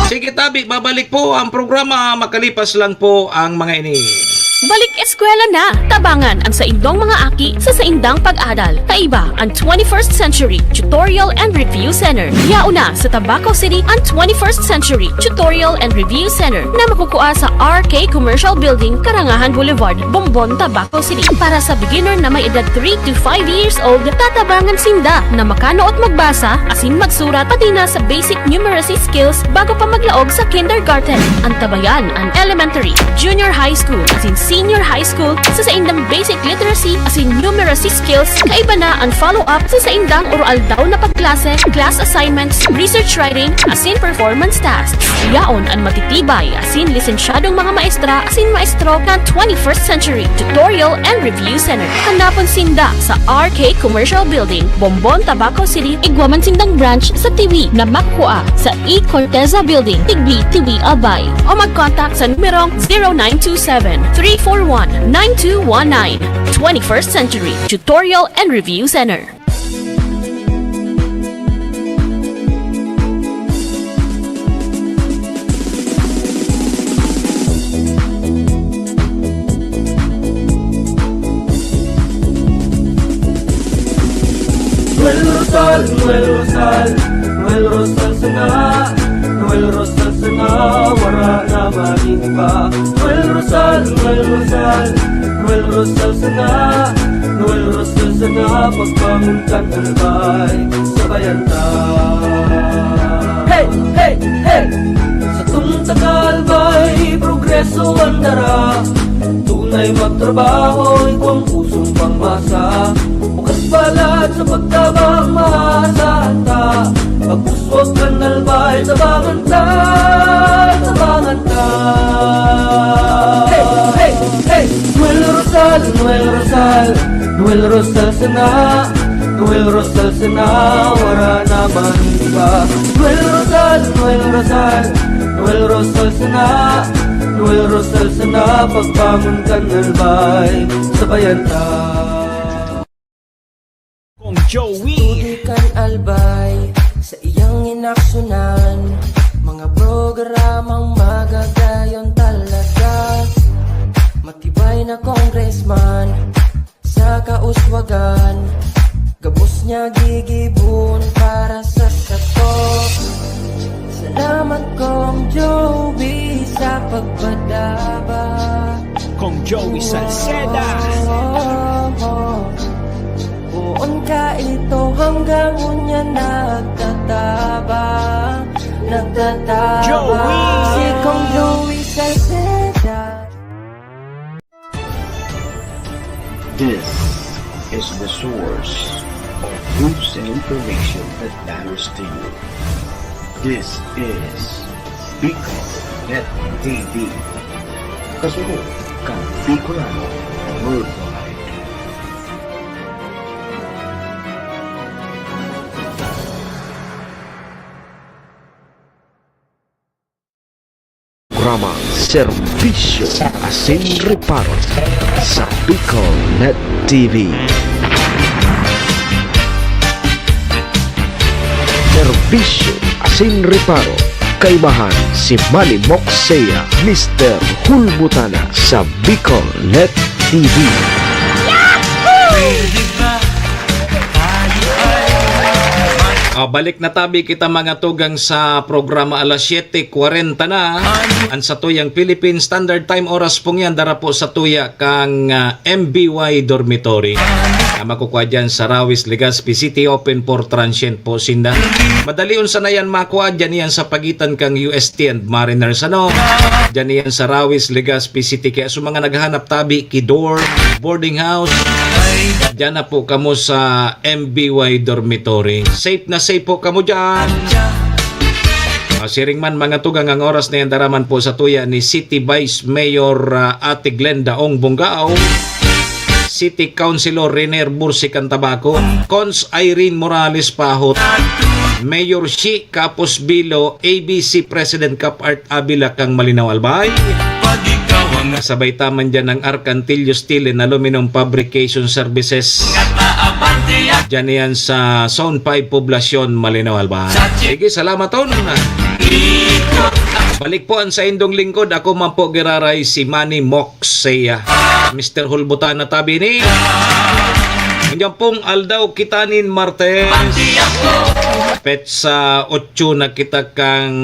Sige, tabi, babalik po ang programa makalipas lang po ang mga ini. Balik eskwela na! Tabangan ang saindong mga aki sa saindang pag-adal. Kaiba ang twenty-first Century Tutorial and Review Center. Yaon na sa Tabaco City ang twenty-first Century Tutorial and Review Center na makukua sa R K Commercial Building, Karangahan Boulevard, Bombon, Tabaco City. Para sa beginner na may edad three to five years old, tatabangan sinda na makanood magbasa asin magsurat, pati na sa basic numeracy skills bago pa maglaog sa kindergarten. Antabayan an elementary, junior high school, asin senior high school sa saindang basic literacy asin numeracy skills. Kaiba na an follow-up sa saindang oro-aldaw na pagklase, class assignments, research writing, asin performance tasks. Yaon an matitibay asin lisensyadong mga maestra asin maestro ng twenty-first Century Tutorial and Review Center. Hanapon sinda sa R K Commercial Building, Bombon, Tabaco City. Igwa man sindang branch sa Tiwi na makukua sa E Corteza Building, Tigbi, Tiwi, Albay. O mag-contact sa numerong zero nine two seven, three four one, nine two one nine. Twenty-first Century Tutorial and Review Center. Noel Rosal, Noel Rosal, Noel Rosal sana, Noel Rosal sana, wara na man iba. Noel Rosal, Noel Rosal, Noel Rosal sana, Noel Rosal sana, pagbangon kan Albay, sabayan ta. Hey, hey, hey! Satong taga Albay, progreso an dara. Tunay magtrabaho, igwang pusong pangmasa. Bukas balat sa pagtabang, maasahan ta. Pag-uswag kan Albay, tabangan ta, tabangan ta. Hey, hey, hey! Noel Rosal, Noel Rosal, Noel Rosal sana, Noel Rosal sana, wara na man iba. Noel Rosal, Noel Rosal, Noel Rosal sana, Noel Rosal sana, pagbangon kan Albay, sabayan ta. Kong Joey. Studi kan Albay, sa iyang inaksyonan, mga programang magagayon talaga. Matibay na congressman, sa kauswagan, gabos niya gigibon para sa sato. Salamat Kong Joey sa pagpadaba. Kong Joey Salceda. Poon ka ito hanggang unya nagtatabang, nagtatabang. Joey! Si Kong Joey Salceda. This is the source of news and information that matters to you. This is Bicol Net T V. Kasunod kan Bicolano Worldwide. Programa Serbisyo asin Reparo sa Bicol Net T V. Serbisyo asin Reparo, kaibahan si Manny Moxea, Mister Hulbutana sa Bicol Net T V. Ah, balik na tabi kita, mga tugang, sa programa. Alas siyete kwarenta na. An satuyang Philippine Standard Time oras pong yan, dara po sa tuya kang, ah, M B Y Dormitory. Ah, makukuha dyan sa Rawis, Legazpi City, open for transient po sinda. Madalion sana yan makuha dyan, yan sa pagitan kang U S T and Mariners, ano? Dyan yan sa Rawis, Legazpi City. Kaya sa mga naghahanap tabi ki dorm, boarding house, dyan na po kamo sa M B Y Dormitory. Safe na safe po kamo dyan. Ah, siring man, mga tugang, ang oras na yan, dara man po sa tuya ni City Vice Mayor, ah, Ate Glenda Ong Bongao, City Councilor Renier Bursi Cantabaco, Cons Irene Morales Pahot, Mayor Shi Capos Bilo, A B C President Cap Art Avila kang Malinao, Albay. Sabay taman dyan ang Arcantillo Steel and Aluminum Fabrication Services. Dyan yan sa Zone five Poblacion, Malinao, Albay. Sige, salamat on. Balik po ang saindong lingkod. Ako man po giraray, si Manny Moxea. Mister Hulbutana tabi ni. Ngunyan pong aldaw kita nin Martes. Petsa otso na kita kang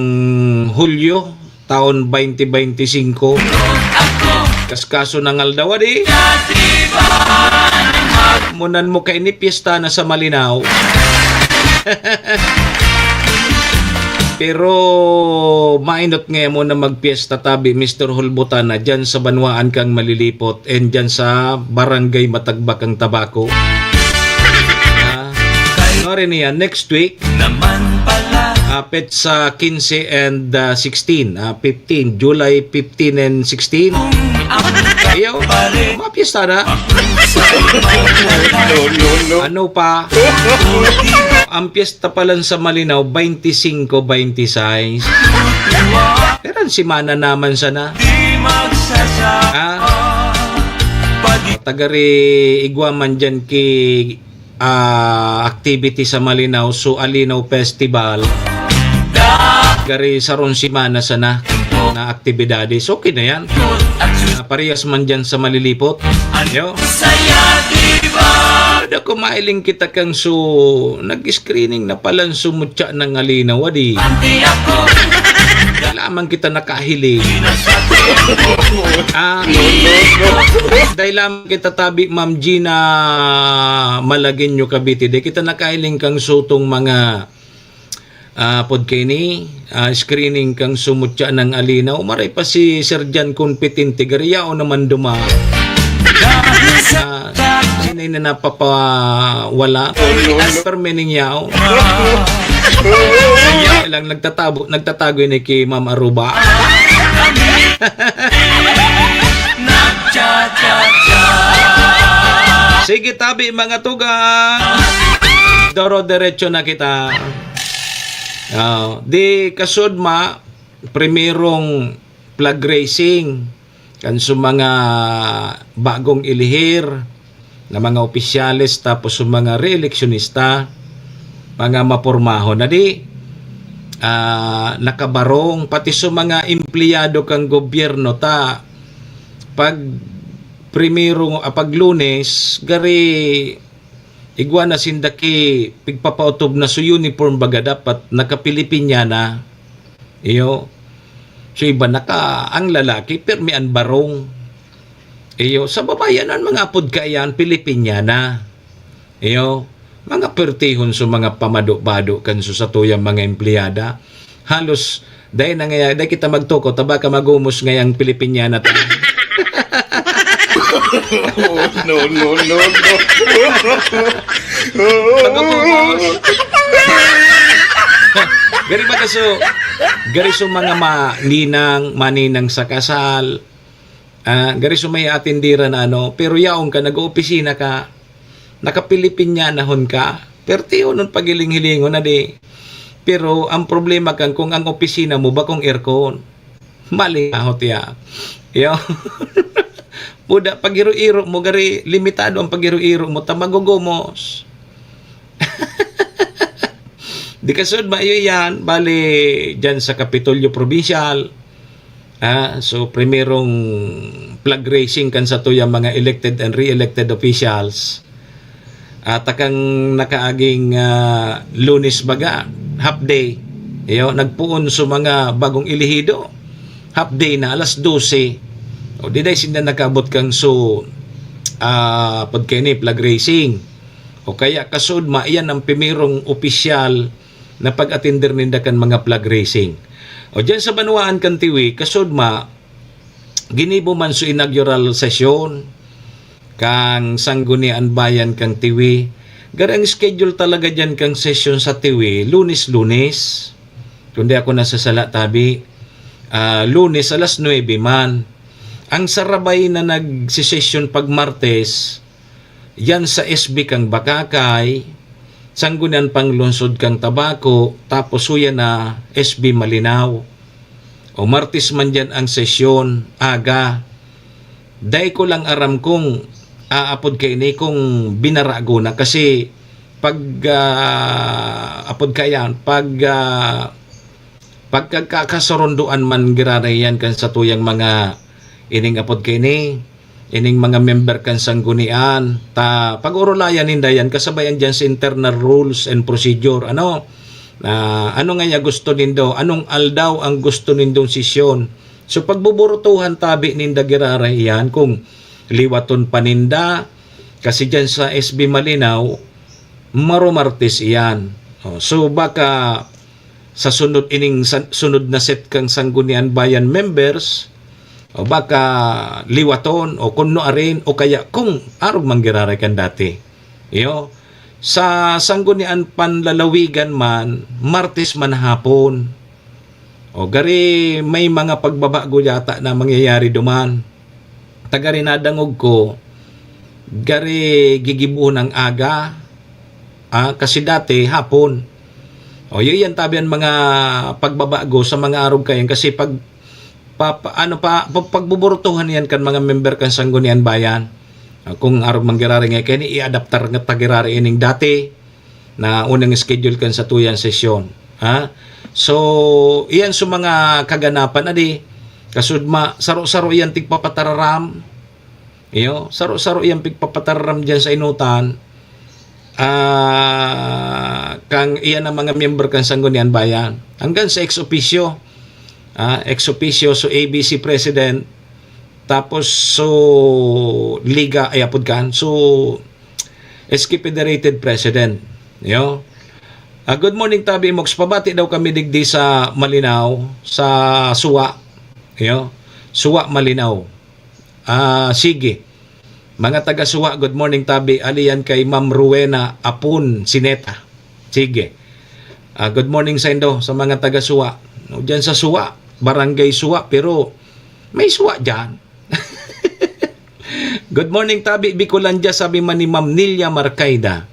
Hulyo, taon twenty twenty-five. Kaskaso ng aldaw, adi. Munan mo kaini, piyesta na sa Malinao. Pero mainot nga mo na magpiyesta tabi, Mister Hulbutana, dyan sa banwaan kang Malilipot and dyan sa Barangay Matagbak ang Tabako. Ah, ano rin yan? Next week, naman pala. Apit sa quince and, ah, sixteen, ah, fifteen, July fifteen and sixteen. Ayaw, mapiyesta na. Ano pa? Ang piyesta pa lang sa Malinao, twenty-five, twenty-six. Pero ang simana naman sana. Ah, tagari igwa man dyan ki ah, activity sa Malinao, so Alinaw Festival. Gari sarong simana sana na aktibidades. Okay na yan. Ah, parehas man dyan sa Malilipot. Yo. Dako mailing kita kang so, nag-screening na palan so mutya ng Alinaw, adi. Lamang kita nakahiling. Ah, dahil lamang kita tabi, Ma'am Gina Malagueño, Cavite. Di kita nakailing kang sutong mga, ah, pod kaini, ah, screening kang sumutya ng Alinaw. Maray pa si Sir Jan Confitente, gariyaw naman duma. Ah, sinay na napapawala? Perme ninyaw. Lang nagtatabo, nagtatago ini ki Ma'am Aruba. Sige, tabi, mga tugang. Doro-derecho na kita. Oh, di kasud ma, primerong flag raising kan sa mga bagong ilihir na mga opisyales, tapos sa mga reeleksyonista, mga mapormahon na di, ah, nakabarong, pati sa mga empleyado kan gobyerno ta, pag primero, ah, pag Lunes, gari igwa na sinda ki pigpapautob na su uniform baga dapat nakapilipinyana. Iyo. So, iba naka, ang lalaki, pirmi an barong. Iyo. Sa babayan, an mga apod kaiyan, Pilipinyana. Iyo. Mga pertihon sa mga pamado-bado kan su satuyang mga empleyada. Halos, dai na ngaya, dai kita magtuko, ta baka magumos ngayang Pilipinyana ta. No, no, no, no. Pagkapugos. Gari ba kaso, gari sa mga maninang, maninang sa kasal, ah, gari sa may atindiran na ano, pero yaon ka, nag-opisina ka, nakapilipinyanahon ka, pertihonon pagiling-hilingon na di. Pero ang problema kan kung ang opisina mo bakong aircon. Malingahot ya. Yo. Muda, pag-iro-iro mo, gari, limitado ang pag-iro-iro mo, ta magugumos. Di kasud, mayo yan. Bali, dyan sa Kapitolyo Provincial, ah, so, primerong flag raising kan satuyang mga elected and re-elected officials. At akang nakaaging, ah, Lunes baga, half day. Iyo, nagpoon sa mga bagong elehido. Half day na, alas dose. O, di dai sinda nakaabot kang so, ah, pagkaini, flag raising. O kaya kasud, maiyan ang pimirong opisyal na pag-atender ninda kan mga flag raising. O, dyan sa banwaan kan Tiwi, kasud ma, ginibo man so inaugural session kang Sanggunian Bayan kang Tiwi. Gari ang schedule talaga dyan kang session sa Tiwi, Lunes-Lunes. Kung di ako nasasala, tabi, ah, Lunes alas nuebe man. Ang sarabay na nagsisesyon pag Martes, yan sa S B kang Bakakay, Sanggunian Panglungsod kang Tabaco, tapos huya na S B Malinao. O Martes man dyan ang sesyon, aga. Dai ko lang aram kung aapod kaini kung binarago na kasi pag, ah, apod kaiyan, pag, ah, pagkakasurunduan man giraray yan kan satuyang mga ining apod kaini, ining mga member kan sanggunian, ta pag-orolayan ninda yan, kasabay an dyan sa internal rules and procedure. Ano? Ah, ano nga ya gusto nindo? Anong aldaw ang gusto nindong sesyon? So, pagbuburutuhan tabi ninda giraray iyan kung liwaton pa ninda, kasi dyan sa S B Malinao, marumartes iyan. O, so, baka sa sunod ining sa, sunod na set kang Sanggunian Bayan members, o baka liwaton o kunno arin o kaya kung arog man giraray kan dati. Iyo, sa Sanggunian Panlalawigan man, Martes man hapon. O gari may mga pagbabago yata na mangyayari duman. Ta gari nadangog ko, gari gigibohon ang aga, ah, kasi dati hapon. O, yun yan tabi ang mga pagbabago sa mga arog kayan kasi pag pa, pa- ano pa pa- pagbuburutuhan yan kan mga member kan Sanggunian Bayan. Ah, kung arog manggirari nga kani i-adaptar nga tagirari ining dati na unang schedule kan sa tuyang sesyon. Ha? So, iyan sa mga kaganapan adi, kasudma, saro-saro iyan tigpapatararam. Iyo, saro-saro iyan pigpapatararam diyan sa inutan. Ah, kang iyan ang mga miyembro kan Sanggunian Bayan. Hanggang sa ex officio, ah, ex officio, so A B C president, tapos so Liga, ay apod kan, so S K Federated President. Yo. Ah, good morning, Tabi Mox. Pabati daw kami digdi sa Malinao, sa Suwa. Yo. Suwa, Malinao. Ah, sige. Mga taga Suwa, good morning, Tabi. Aliyan kay Ma'am Rowena Apon Sineta. Sige. Ah, good morning sa indo, sa mga taga Suwa. No, diyan sa Suwa, Barangay Suwa, pero may Suwa diyan. Good morning, Tabi Bicolandia, sabi man ni Ma'am Nilia Marcaida.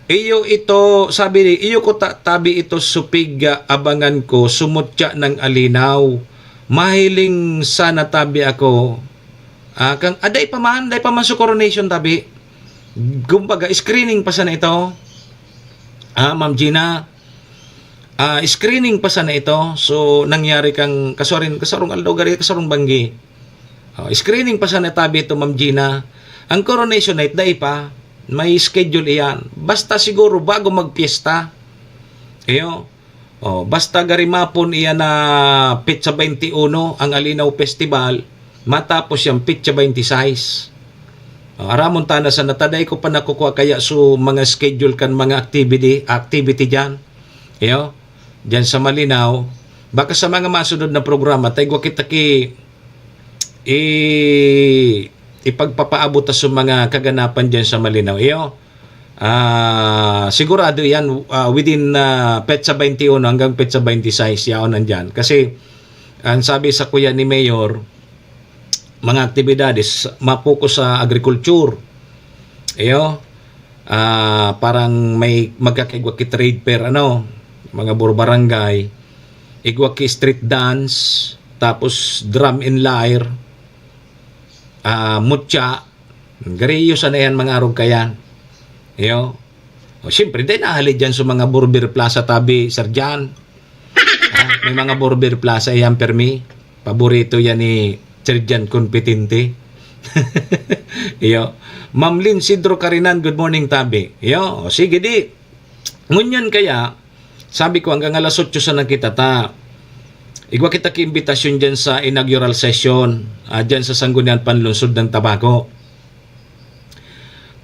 Iyo ito, sabi ni, iyo ko ta-, tabi ito supig, ah, abangan ko, sumutya ng alinaw. Mahiling sana tabi ako. Ah, kang, ah, dai pa man, dai pa man sa coronation tabi. Kumbaga, screening pa sana ito. Ah, Ma'am Gina, ah, screening pa sana ito. So, nangyari kang kasuarin, kasarong aldaw gari, kasarong banggi. Oh, screening pa sana tabi ito, Ma'am Gina. Ang coronation night, dai pa. May schedule iyan. Basta siguro bago magpiesta. Iyo. Oh, basta gari mapon iyan na petsa twenty-one ang Alinaw Festival, matapos yang petsa twenty-six. Oh, aramon ta na sa nataday ko pa nakukua kaya so mga schedule kan mga activity, activity diyan. Iyo, diyan sa Malinaw. Baka sa mga masunod na programa, tayo kita ki i-, ipagpapaabot ta sa mga kaganapan diyan sa Malinaw. Iyo, ah, sigurado yan, ah, within, ah, petsa twenty-one hanggang petsa twenty-six, yaon nandyan. Kasi, ang sabi sa kuya ni Mayor, mga aktibidades, mapokus sa agriculture. Iyo, ah, parang may magkakaigwa ki trade fair, ano, mga buro barangay, igwa ki street dance, tapos drum and lyre, ah, mutya, gariyo sana yan, mga arog kayan. Iyo. O, siyempre, dahil nahalid dyan sa mga Burber Plaza tabi, Sir Jan. Ah, may mga Burber Plaza yan, permi. Paborito yan ni Sir Jan Competente. Iyo. Ma'am Lynn Sidro Carinan, good morning, tabi. Iyo. O, sige, di. Ngunyan kaya, sabi ko, hanggang alas otso sana kita ta. Igwa kita ki imbitasyon dyan sa inaugural session, ah, dyan sa Sangguniang Panlungsod ng Tabaco.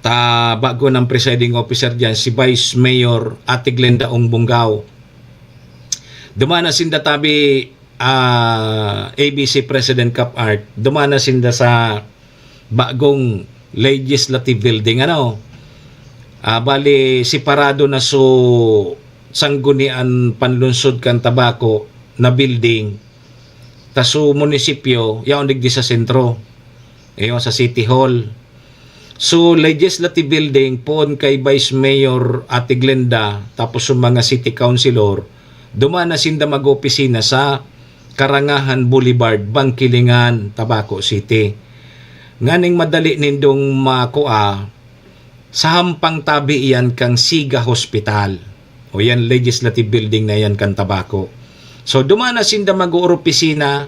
Ta bago ng presiding officer dyan, si Vice Mayor Ate Glenda Ong Bungao. Dumana sinda tabi, ah, A B C President Cup Art. Dumana sinda sa bagong legislative building, ano. Ah, bali, separado na so Sanggunian Panlungsod kan Tabaco na building, ta so munisipyo, yaon digdi sa sentro. Iyo, sa City Hall. So, legislative building, poon kay Vice Mayor Ate Glenda, tapos yung mga city councilor, dumana sinda mag-opisina sa Karangahan Boulevard, Bangkilingan, Tabaco City. Nganing madali nindong makua, sa hampang tabi iyan kan Siga Hospital. O yan, legislative building na yan kan Tabaco. So, dumana sinda mag-opisina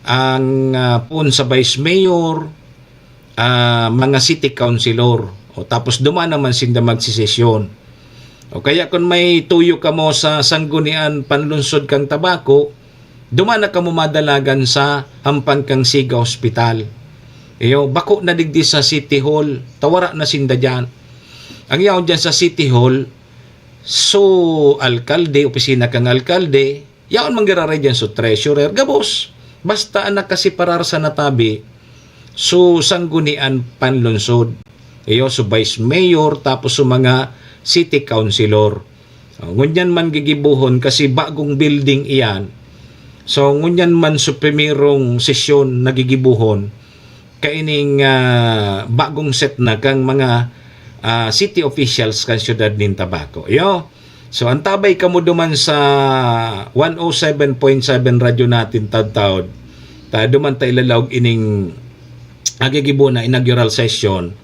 ang, ah, poon sa Vice Mayor, ah, mga city councilor. O, tapos dumana man sinda magsisesyon. O kaya kung may tuyo kamo sa Sanggunian Panlungsod kan Tabaco, dumana kamo madalagan sa hampang kan Siga Hospital. Iyo, bako na digdi sa City Hall, ta wara na sinda diyan. Ang yaon diyan sa City Hall, so alkalde, opisina kang alkalde, yaon man giraray diyan so treasurer, gabos. Basta ang nakaseparar sa natabi, so Sanggunian Panlungsod. Iyo, so vice mayor, tapos so mga city councilor. O, ngunyan man gigibohon kasi bagong building iyan. So, ngunyan man so primerong sesyon na gigibohon kaining, ah, bagong set na kang mga, ah, city officials kan siyudad nin Tabaco. Iyo. So, antabay kamo duman sa one oh seven point seven Radyo Natin Taudtaod. Ta, duman ta ilalaog ining agigibo na inaugural session,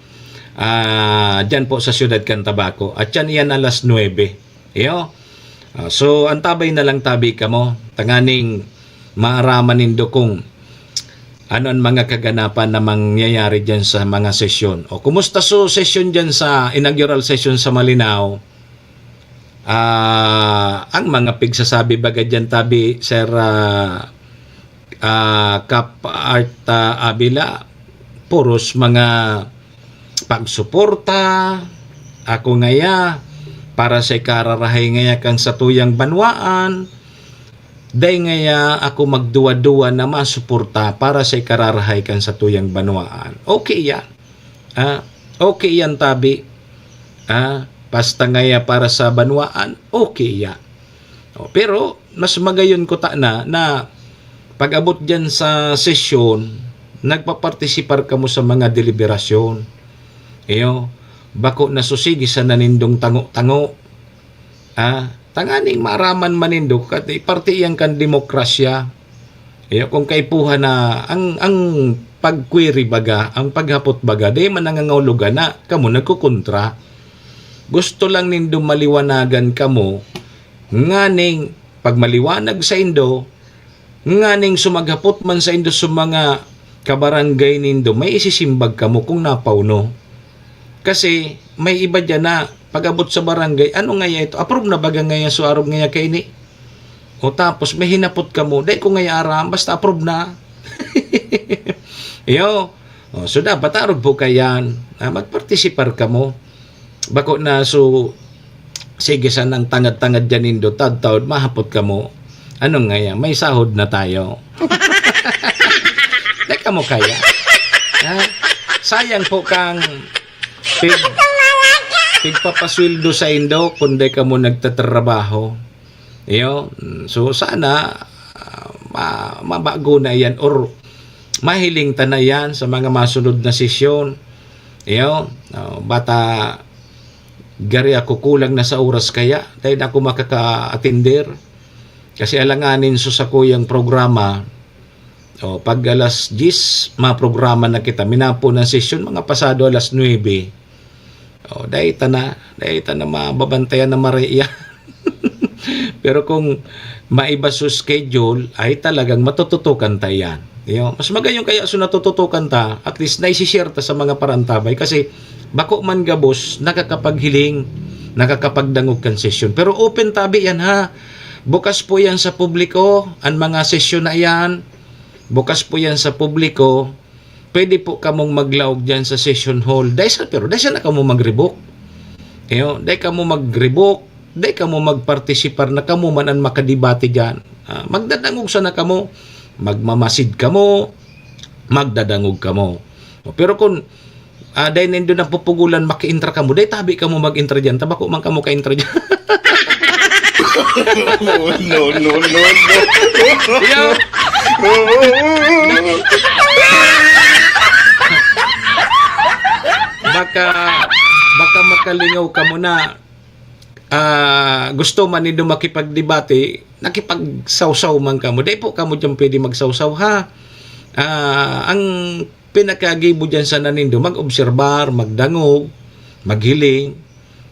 ah, dyan po sa siyudad kan Tabaco. At yan iyan alas nuebe. Iyo. Ah, so, antabay na lang tabi kamo. Tanganing maaraman nindo kung ano ang mga kaganapan na mangyayari dyan sa mga sesyon. O, kumusta so sesyon dyan sa inaugural session sa Malinao? Ah, ang mga pigsasabi baga dyan tabi, Sir, ah, ah, Kap Art, ah, Avila, puros mga pagsuporta, ako ngaya, para sa ikararahay ngaya kan satuyang banwaan, dai ngaya ako magduwa-duwa na masuporta para sa ikararahay kan satuyang banwaan. Okay yan. Ah, okay yan, tabi. Ah, basta ngaya para sa banwaan, okay yan. O, pero mas magayon ko ta na, na pag-abot diyan sa sesyon, nagpapartisipar kamo sa mga deliberasyon. Iyo, bako na susigi sa nanindong tango-tango. Ah, tanganing maaraman man nindo, kat-, parte iyan kan demokrasya. Iyo, kung kaipuhan na ang, ang pag-query baga, ang paghapot baga, di man nangangahulugan na kamo nagkukontra. Gusto lang nindo maliwanagan kamo, nganing pag maliwanag saindo, nganing sumaghapot man saindo sa mga kabarangay nindo, may isisimbag kamo kung napauno. Kasi may iba diyan na pag-abot sa barangay, "Ano ngaya ito? Approve na baga ngaya so arog ngaya kaini?" O tapos may hinapot kamo, "Dai ko ngaya aram, basta approve na." Iyo. O, so dapat arog po kayan, ah, magpartisipar kamo. Bako na so, sige, sanang tangad-tangad diyan nindo, tadtaod, mahapot kamo. Ano ngaya, may sahod na tayo. Dai kamo kaya? Ha? Sayang po kang pig-, pigpapasweldo saindo kung dai kamo nagtatrabaho. Iyo, mm, so sana, ah, ma-, mabago na iyan or mahiling ta na iyan sa mga masunod na sesyon. Iyo, ah, bata gari ako kulang na sa oras kaya, dai na ako makaka-attender. Kasi alanganin so sakuyang programa, o, pag alas diyes, maprograma na kita. Minapo ng sesyon, mga pasado alas nuebe. O, dai ta na, dai ta na mababantayan na mare iyan. Pero kung maiba so schedule, ay talagang matututukan ta iyan. Iyo, mas magayon kaya so natututukan ta, at least naisi-share ta sa mga parantabay. Kasi bako man gabos nakakapaghiling, nakakapagdangog kan sesyon. Pero open tabi yan, ha. Bukas po yan sa publiko, ang mga sesyon na iyan. Bukas po yan sa publiko. Pwede po kamong maglaog diyan sa session hall. Dai sa, pero dai sana kamo mag-revoke. Iyo, dai kamo mag-revoke, dai kamo magpartisipar na kamo man an makadebate diyan. Ah, magdadangog sana kamo, magmamasid kamo, magdadangog kamo. Pero kun, ah, dai nindo napupugulan, makientra kamo, dai tabi kamo mag-entra diyan, ta bako man kamo kaentra diyan. No, no, no, no. Iyo. Baka, baka makalingaw kamo na, ah, gusto man nindo makipagdebate, nakipagsawsaw man kamo. Dai po kamo diyan pwede magsawsaw, ha? Ah, ang pinakagibo diyan sana nindo, mag-obserbar, magdangog, maghiling.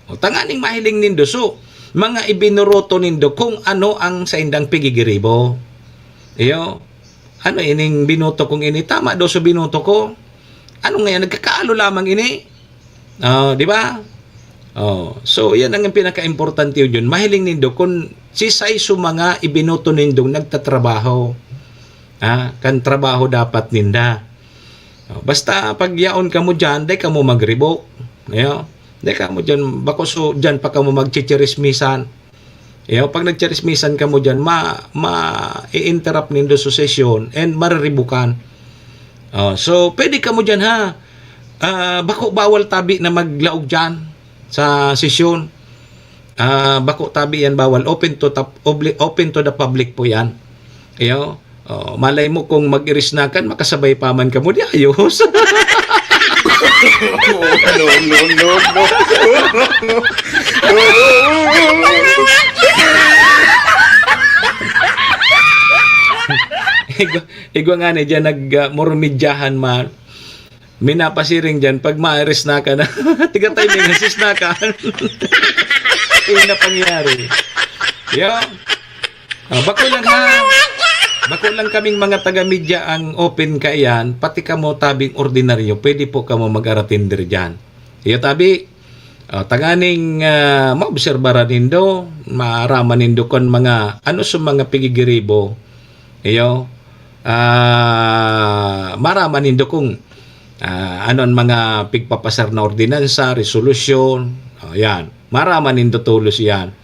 O, tanganing mahiling nindo. So, mga ibinoroto nindo kung ano ang saindang pigigiribo. Iyo, ano ining binoto kong ini? Tama daw sa binoto ko. Ano ngayon? Nagkakaalo lamang ini. Oh, di ba? Oh, so, yan ang pinaka-importante yun. Mahiling nindo kung sisay sa mga ibinoto nindong nagtatrabaho. Ah, kan trabaho dapat ninda. Oh, basta pag yaon kamo dyan, dai kamo mag-revoke. Ayo, dai kamo dyan, bako so, dyan pa kamo magchichirismisan. Ayo, pag nagchirismisan kamo dyan, ma, ma-i-interrupt nindo sa sesyon and mariribukan. Oh, so, pwede kamo dyan, ha. Ah, bako bawal tabi na maglaog dyan sa sesyon. Ah, bako tabi yan bawal. Open to tap-, obli-, open to the public po yan. Ayo. Oh, malay mo kung mag-irisnakan, makasabay pa man kamo, di ayos. No, no, no, no. Igwa, igwa nga ni dyan, nag, ah, murumidyahan man. Minapasiring dyan, pag maaris na ka na. Tiga tayo may nasis na ka. Yun na pangyari. Yo. Ah, bako lang ha. Bako lang kaming mga taga-media ang open kaiyan, pati kamo tabing ordinaryo, pwede po kamo mag-aratinder dyan. Iyo tabi, ah, tanganing, ah, maobserbaran nindo, maaraman nindo kon mga, ano sa mga pigigiribo, iyo, ah, maaraman nindo kung, ah, ano ang mga pigpapasar na ordinansa, resolusyon, oh, yan. Maaraman nindo tolos yan.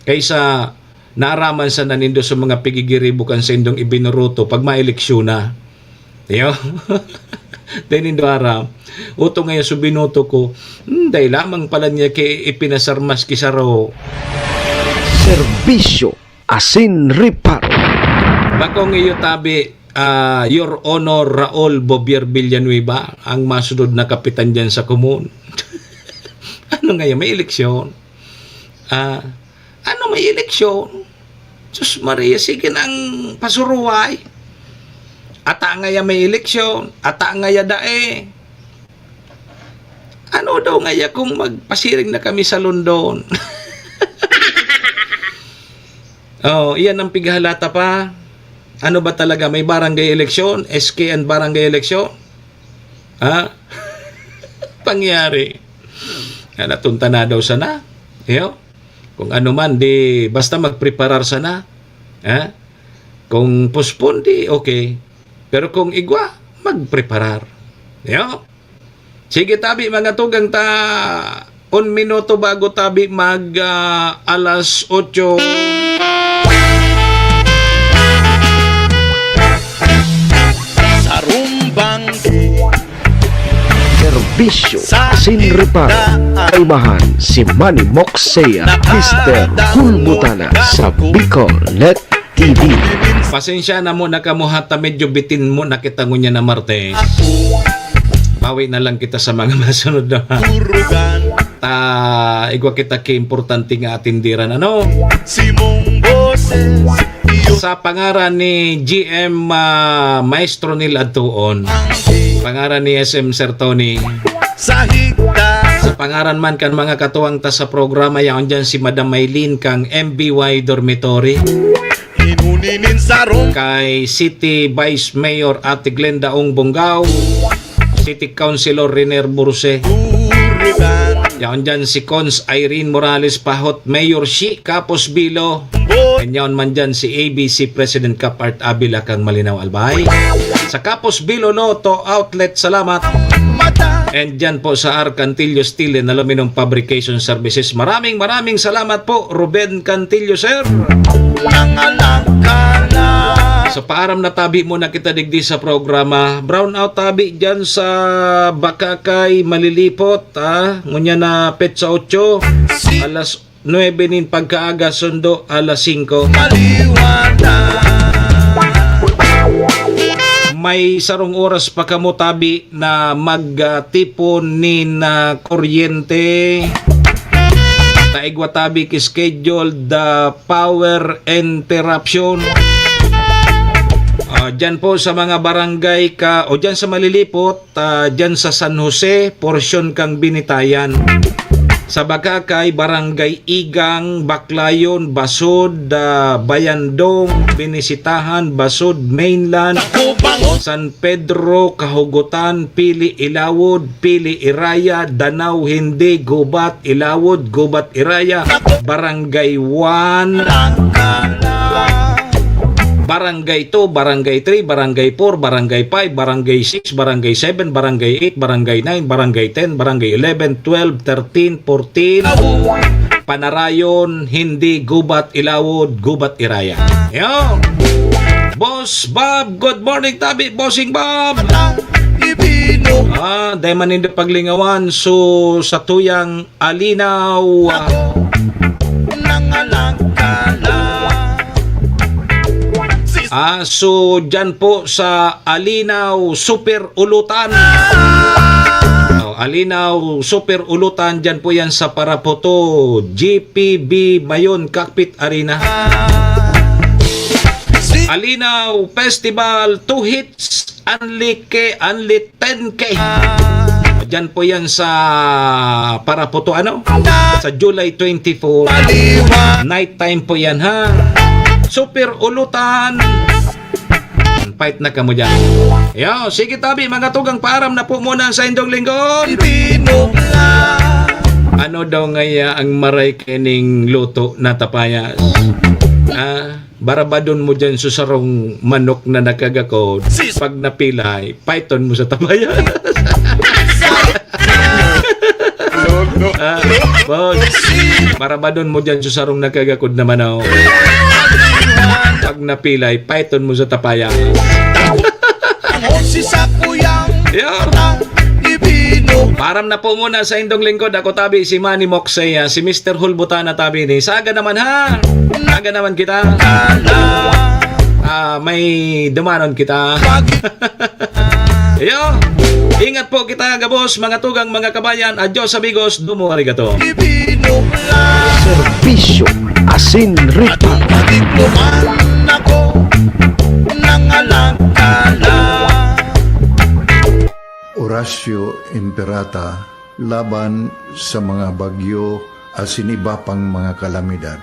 Kaysa naaraman sana nindo sa mga pigigiribo kan saindong ibinuruto pag maeleksyon na. Iyo. Dai nindo aram. Uto ngayon sa binuto ko, hmm, dai lamang pala niya kay ipinasar maski saro. Serbisyo asin reparo. Bakong iyo tabi, ah, Your Honor Raul Bobier Villanueva, ang masunod na kapitan dyan sa komon. Ano ngaya, may eleksyon? Ah, ano may eleksyon? Sus Maria, sige nang pasuruhay. Ata ngaya may eleksyon, ata ngaya dae. Ano daw ngaya kung magpasiring na kami sa London? Oh, iyan ang pighalata pa. Ano ba talaga? May barangay eleksyon? S K and barangay eleksyon? Ha? Pangyari. Yan, natunta na daw sana. Iyo. Kung ano man, di basta magpreparar sana. Ha? Kung postpone, di okay. Pero kung igwa, magpreparar. Iyo. Sige, tabi, mga tugang ta. Un minuto bago tabi mag, ah, alas otso. Sarumbang Serbisyo sa sin reparo. Kaimahan si Manny Moxea, Mister Hulmutana sa Bicol Net T V. Pasensya na mo na kamo ha, ta medyo bitin mo na kita ngunyan na Martes. Bawi na lang kita sa mga masunod na. Turugan. Ta, igwa kita ki importante nga atindiran, ano? Simong boses, iyo. Sa pangaran ni G M, ah, Maestro Neil Adtuon. Ang pangaran ni S M Sir Tony. Sa higda. Sa pangaran man kan mga katuwang ta sa programa, yaon dyan si Madam Maylene kang M B Y Dormitory. Inuninin sarong. Kay City Vice Mayor Ate Glenda Ong Bongao, City Councilor Riner Burse. Turugan. Yaon dyan si Cons Irene Morales Pahot, Mayor Shi Kapos Bilo. Boy. And yaon man dyan si A B C President Cap Art Abila kang Malinaw Albay. Sa Kapos Bilo Lotto Outlet, salamat. Mata. And dyan po sa Arcantillo Steel and Aluminum Fabrication Services. Maraming, maraming salamat po, Ruben Cantillo, sir. Nangalangkala. Sa paaram na tabi mo na kita digdi sa programa. Brown out tabi dyan sa Bakakay, Malilipot, ha? Ngunyan na petsa otso, alas nuebe nin pagkaaga, sundo alas singko. Maliwanag. May sarong oras pa kamo tabi na magtipon nin, ah, kuryente. Ta igwa tabi ki scheduled, ah, power interruption. Ah, dyan po sa mga barangay ka, o dyan sa Malilipot, ah, dyan sa San Jose, porsyon kang Binitayan. Sa Bacacay, Barangay Igang, Baclayon, Basud, ah, Bayandong, Binisitahan, Basud, Mainland, San Pedro, Kahugutan, Pili, Ilawod, Pili, Iraya, Danao, Hindi, Gubat, Ilawod, Gubat, Iraya, Barangay one, Barangay two, Barangay three, Barangay four, Barangay five, Barangay six, Barangay seven, Barangay eight, Barangay nine, Barangay ten, Barangay eleven, twelve, thirteen, fourteen, Panarayon, Hindi, Gubat, Ilawod, Gubat, Iraya. Yo! Boss Bob, good morning tabi, Bossing Bob! Ibino. Ah, dai man nindo paglingawan, so sa tuyang Alinaw. Ako, nangalangkala. Ah, so dyan po sa Alinaw, Super Ulutan. Oh, Alinaw, Super Ulutan, dyan po yan sa Parapoto, G P B Mayon, Cockpit Arena. Si Alinaw Festival, two hits, only K, only ten K. Diyan po yan sa Parapoto, ano? Sa July twenty-four. Night time po yan, ha? Super Ulutan. Fight na kamo dyan. Yo, sige tabi, mga tugang, paaram na po muna sa indong lingkod. Ano daw ngaya ang maray kening luto na tapayas? Ah, barabadon mo dyan sa sarong manok na nakagakod. Pag napilay, paiton mo sa tapayas. Ah, boss, barabadon mo dyan sa sarong nakagakod na manok. Pag napilay, paiton mo sa tapayas. Ang si sakuyang Yeah. Ibino. Param na po muna sa indong lingkod. Ako tabi si Manny Moxea, si Mister Hulbutana tabi ni. Saga naman ha. Saga naman kita. Ah, may dumanon kita. Pag- Yo. Ingat po kita gabos, mga tugang, mga kabayan. Adios, amigos. Domo arigato. Serbisyo asin ritmo. Horacio Imperata laban sa mga bagyo asin iba pang mga kalamidad.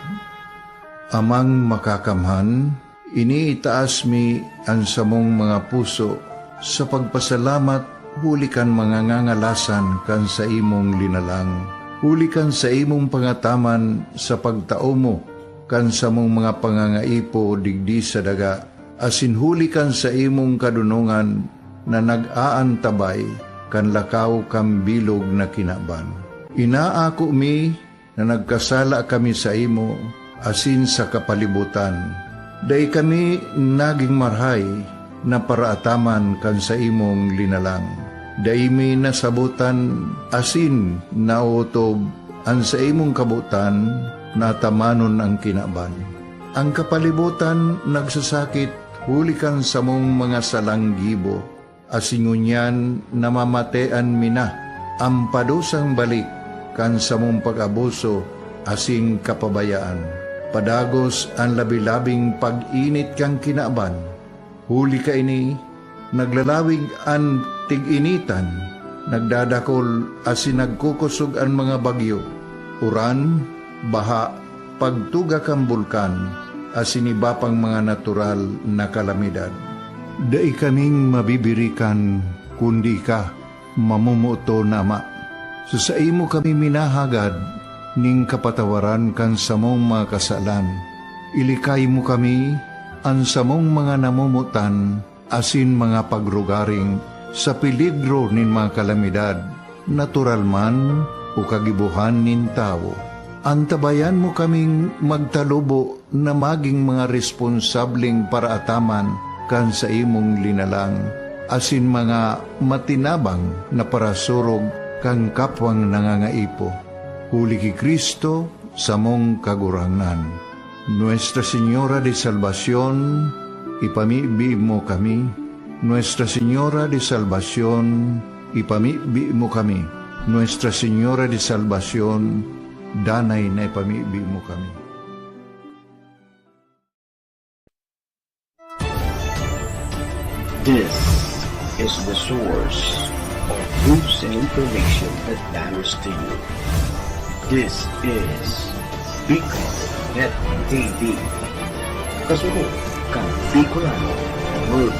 Amang Makakamhan, iniitaas mi an samong mga puso sa pagpasalamat huli kan mga ngangalasan kan saimong linalang, huli kan saimong pangataman sa pagtao mo kan samong mga pangangaipo digdi sa daga, asin huli kan saimong kadonongan na nag-aantabay kan lakaw kan bilog na kinaban. Inaako mi na nagkasala kami saimo asin sa kapalibotan. Dai kami nagin marahay na paraataman kan saimong linalang. Dai mi nasabotan asin naotob an saimong kabotan na atamanon an kinaban. An kapalibotan nagsasakit huli kan samong mga salang gibo, asin ngunyan namamatean mi na an padusang balik kan samong pag-abuso asin kapabayaan. Padagos an labi-labing pag-init kan kinaban. Huli kaini, naglalawig an tig-initan, nagdadakol asin nagkukosog an mga bagyo, uran, baha, pagtuga kan bulkan, asin iba pang mga natural na kalamidad. Dai kaming mabibirikan kundi ika, mamomoton na Ama. Sa saimo kami minahagad nin kapatawaran kan samong mga kasalan. Ilikay mo kami, an samong mga namomotan, asin mga pagrugaring sa peligro nin mga kalamidad, natural man o kagibohan nin tawo. Antabayan mo kaming magtalubo na magin mga responsableng paraataman kan saimong linalang, asin mga matinabang na parasurog kan kapwang nangangaipo. Huli ki Cristo, samong Kagurangnan. Nuestra Señora de Salvacion, ipamibi mo kami. Nuestra Señora de Salvacion, ipamibi mo kami. Nuestra Señora de Salvacion, danay na ipamibi mo kami. This is the source of news and information that matters to you. This is Bicol Net T V. Kasunod kan Bicolano World